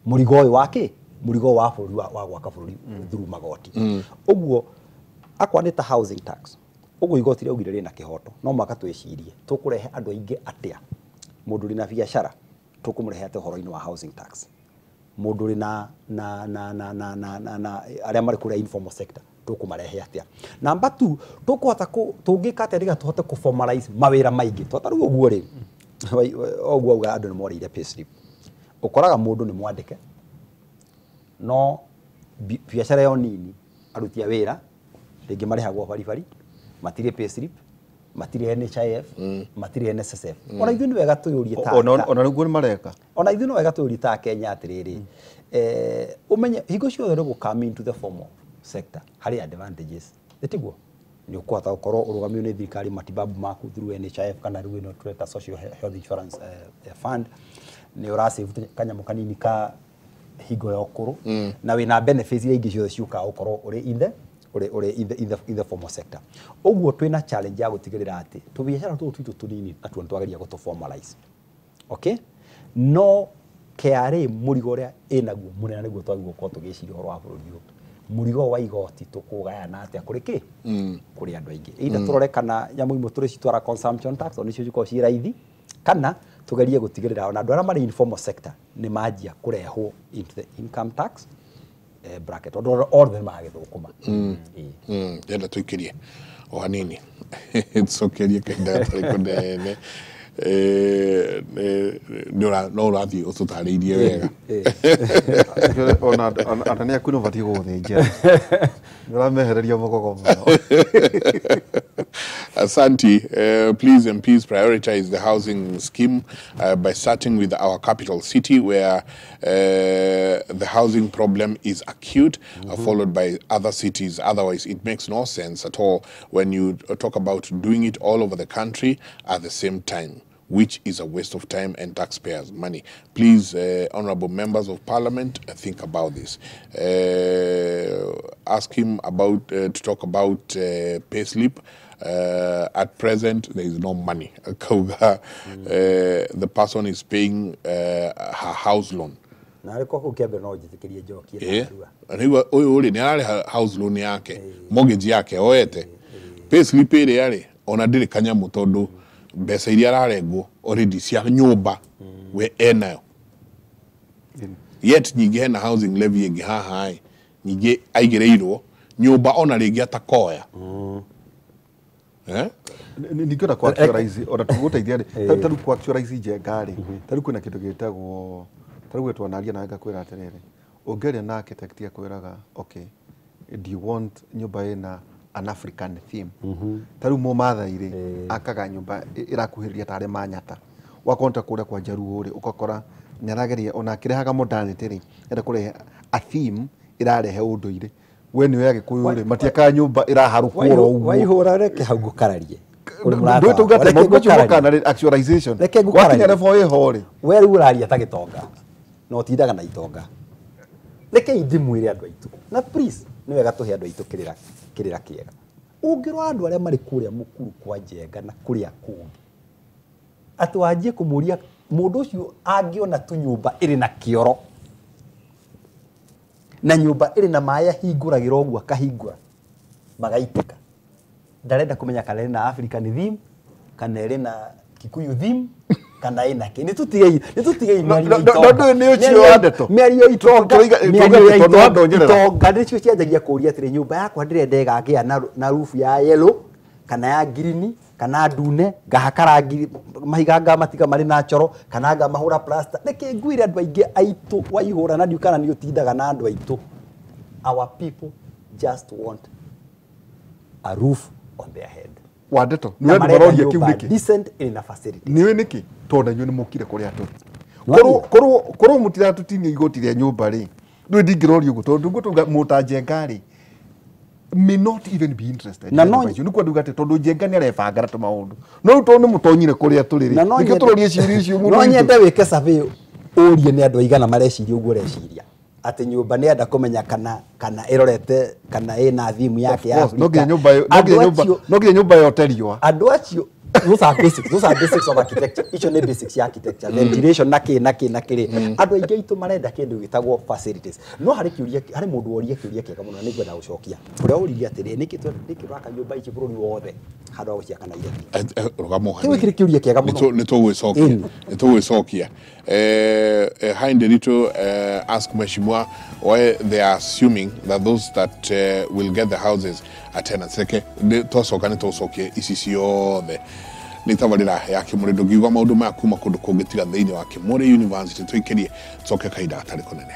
mũrigo ũyũ wa kĩ, mũrigo wa bũrũri wa gwaka bũrũri through magoti. Ũguo akwa nĩ ta housing tax, ũguo igoti rĩaugire rĩna kĩhoto, no mũhaka twĩcirie tũkũrehe andũ aingĩ atĩa. Mũndũ ũrĩ na biacara tũkũmũrehe atĩa ũhoro-inĩ wa housing tax, mũndũ ũrĩ na na na na na na na na arĩa marĩ kũrĩa informal sector tũkũmarehe atĩa. Namba 2 tũkũhota tũngĩka atĩa nĩgetha tũhote kũ formalize mawĩra maingĩ. Tondũ rĩu ũguo rĩ, ũguo auga andũ nĩ morĩire payslip, ũkoraga mũndũ nĩ mwandĩke no biacara ĩyo nini aruti a wĩra rĩngĩ marĩhagwo baribari, matirĩ payslip, Matirĩ NHIF, matirĩ NSSF. Ona ithuĩ nĩ wega twĩyũrie ta Ona nĩguo nĩ mareka. Ona ithuĩ no wega twĩyũrie ta Kenya atĩrĩrĩ, ũmenye hingo ciothe rĩ gũ into the formal sector harĩ advantages, ĩtiguo? Nĩ ũkũhota gũkorwo ũrũgamĩrĩirwo nĩ thirikari matibabu maku through NHIF kana rĩu ĩno tũreta Social Health Insurance Fund. Nĩ ũrasave kanyamũ kanini ka hingo ya ũkũrũ na wĩna benefits iria ingĩ ciothe ciũkaga gũkorwo ũrĩ in the ũrĩ ũrĩ in the formal sector. Ũguo twĩna challenge ya gũtigĩrĩra atĩ tũbiacara tũtũ twitũ tũnini natuo nĩ twageria gũtũ formalize, okay? No KRA mũrigo ũrĩa ĩnaguo mũnene nĩguo twagĩrĩirwo gũkorwo tũgĩciria ũhoro wa bũrũri ũyũ. Mũrigo wa igoti tũkũgayana atĩa kũrĩ kĩ kũrĩ andũ aingĩ? Either tũrore kana nyamũ imwe tũrĩcitwara consumption tax, tondũ nĩcio cikoragwo ciĩ raithi, kana tũgerie gũtigĩrĩra ona andũ arĩa marĩ informal sector nĩ manjia kũrehwo into the income tax bracket, tondũ othe nĩ magĩthũkũma. Ĩĩ. Ndĩrenda tũikĩrie o hanini, tũcokerie kahinda gatarĩ kũnene. No ũrathiĩ ũtũtarĩirie wega. Ona nĩ aku nĩ ũbatiĩ gũgũthĩnjĩra, nĩ ũramehereria mũgogo mũno. Asante. Please, MPs, prioritize the housing scheme by starting with our capital city, where the housing problem is acute, followed by other cities. Otherwise, it makes no sense at all when you talk about doing it all over the country at the same time, which is a waste of time and taxpayers' money. Please, honorable members of parliament, think about this. Ask him about to talk about pay slip. At present, there is no money. Kauga, the person is paying her house loan. Na arĩ kwa kũu kĩambere no njĩtĩkĩrie njokie na narua. Rĩu ũyũ rĩ nĩ ararĩha house loan yake, mortgage yake oete. Pay slip ĩrĩa rĩ ona ndĩrĩ kanyamũ, tondũ mbeca iria ararengwo already cia nyũmba we enayo. Yet nyingĩ hena housing levy ĩngĩ haha ĩ, nyingĩ aigĩrĩirwo nyũmba ona rĩngĩ atakoya. Eh? Ningĩenda ku actualize ona tũgũteithia rĩ, ta rĩu ku actualize Njenga rĩ, ta rĩu kwĩna kĩndũ gĩtagwo, ta rĩu twanaria nawe ngakwĩra atĩrĩrĩ, ũngĩaria na architect akwĩraga, "Okay, do you want nyũmba ĩna an African theme?" Ta rĩu Mũmathai rĩ akaga nyũmba ĩrakuhĩrĩria tarĩ Manyata. Wakorwo ta kũrĩa kwa Njaruo rĩ, ũgakora nĩ arageria ona akĩrehaga modernity rĩ, enda kũrehe a theme ĩrarehe ũndũire. We nĩwe Agĩkũyũ rĩ matiakaga nyũmba ĩraharũkwo oro ũguo. Waihũra, reke hau ngũkararie. Ũrĩ mũrata Ndũĩ wakwa. tauga atĩ Reke maũndũ macio ngũkararie. mokaga na actualization. Reke ngũkararie. Wakinya level ĩho rĩ, We rĩu ũraria ta gĩtonga na ũtindaga na itonga. Reke ndĩmwĩre andũ aitũ, na please nĩ wega tũhe andũ aitũ kĩrĩra kĩrĩra kĩega. Ũngĩrora andũ arĩa marĩ kũrĩa mũkuru kwa Njenga na kũrĩa kũngĩ, atĩ wanjie kũmũria mũndũ ũcio angĩona tu nyũmba ĩrĩ na kĩoro na nyũmba ĩrĩ na maĩ ahingũragĩra ũguo akahingũra magaitĩka, ndarenda kũmenya kana ĩrĩ na African theme kana ĩrĩ na Kikuyu theme kana ĩna kĩ. Nĩ tũtigei mĩario ya No, no, itonga. ndũĩ nĩ ũcio Mĩario wa ndeto. Mĩario ya itonga, Tũiga mĩario ya tondũ itonga, wandonyerera. itonga nĩcio cianjagia kũũria atĩrĩ, "Nyũmba yakwa ndĩrenda ĩgagĩa na roof ya yellow kana ya green kana ndune, ngahaka rangi mahiga ngamatiga marĩ natural kana ngamahũra plaster." Reke ngwĩre andũ aingĩ aitũ, Waihũra, na ndiũ kana nĩ ũtindaga na andũ aitũ, our people just want a roof on their head. Wa ndeto Na nĩ andũ marenda maroria kĩu nyũmba nĩkĩ? decent ĩrĩ na facilities. Nĩũĩ nĩkĩ? Tondũ na inyuĩ nĩ mũkire kũrĩa tũrĩ. Nĩwathiĩ? Korwo mũtiratũtinia igoti rĩa nyũmba rĩ, ndũĩ ndingĩroria ũguo, tondũ ngũtauga mũta Njenga rĩ may not even be interested Na in no- nyũmba icio. Nĩkuo nduga atĩ tondũ Njenga nĩ arebanga na tũmaũndũ, no rĩu tondũ nĩ mũtonyire kũrĩa tũrĩ rĩ, Na no nĩkĩo tũroria ciũria icio mũndũ no witũ. nyende wĩke survey ũrie nĩ andũ aigana mareciria ũguo ũreciria, atĩ nyũmba nĩ enda kũmenya kana ĩrorete kana ĩna theme yake ya Of course, no nginya Afrika. nyũmba no nginya Andũ nyũmba acio no nginya nyũmba yote riũa. Andũ acio, those are basics, those are basics of architecture. Icio nĩ basics ya architecture, ventilation na kĩ na kĩ na kĩrĩ. Andũ aingĩ aitũ marenda kĩndũ gĩtagwo facilities. No harĩ kĩũria, harĩ mũndũ woria kĩũria kĩega mũno na nĩngwenda gũcokia, ũrĩa ũririe atĩrĩ, nĩkĩ tũraka nyũmba ici bũrũri wothe handũ ha gũciaka Nairobi? Rũgamo. Kĩu kĩrĩ kĩũria kĩega mũno. Nĩ tũgwĩcokia. Ĩni. Nĩ tũgwĩcokia. Hi Nderito, ask Mheshimiwa why they are assuming that those that will get the houses are tenants. Reke twacoka nĩ tũcokie ici ciothe. Nĩ tabarĩra ya Kĩmũrĩ, ndũngiuga maũndũ maya kuma kũndũ kũngĩ tiga thĩinĩ wa Kĩmũrĩ University. Tũikĩrie, tũcoke kahinda gatarĩ kũnene.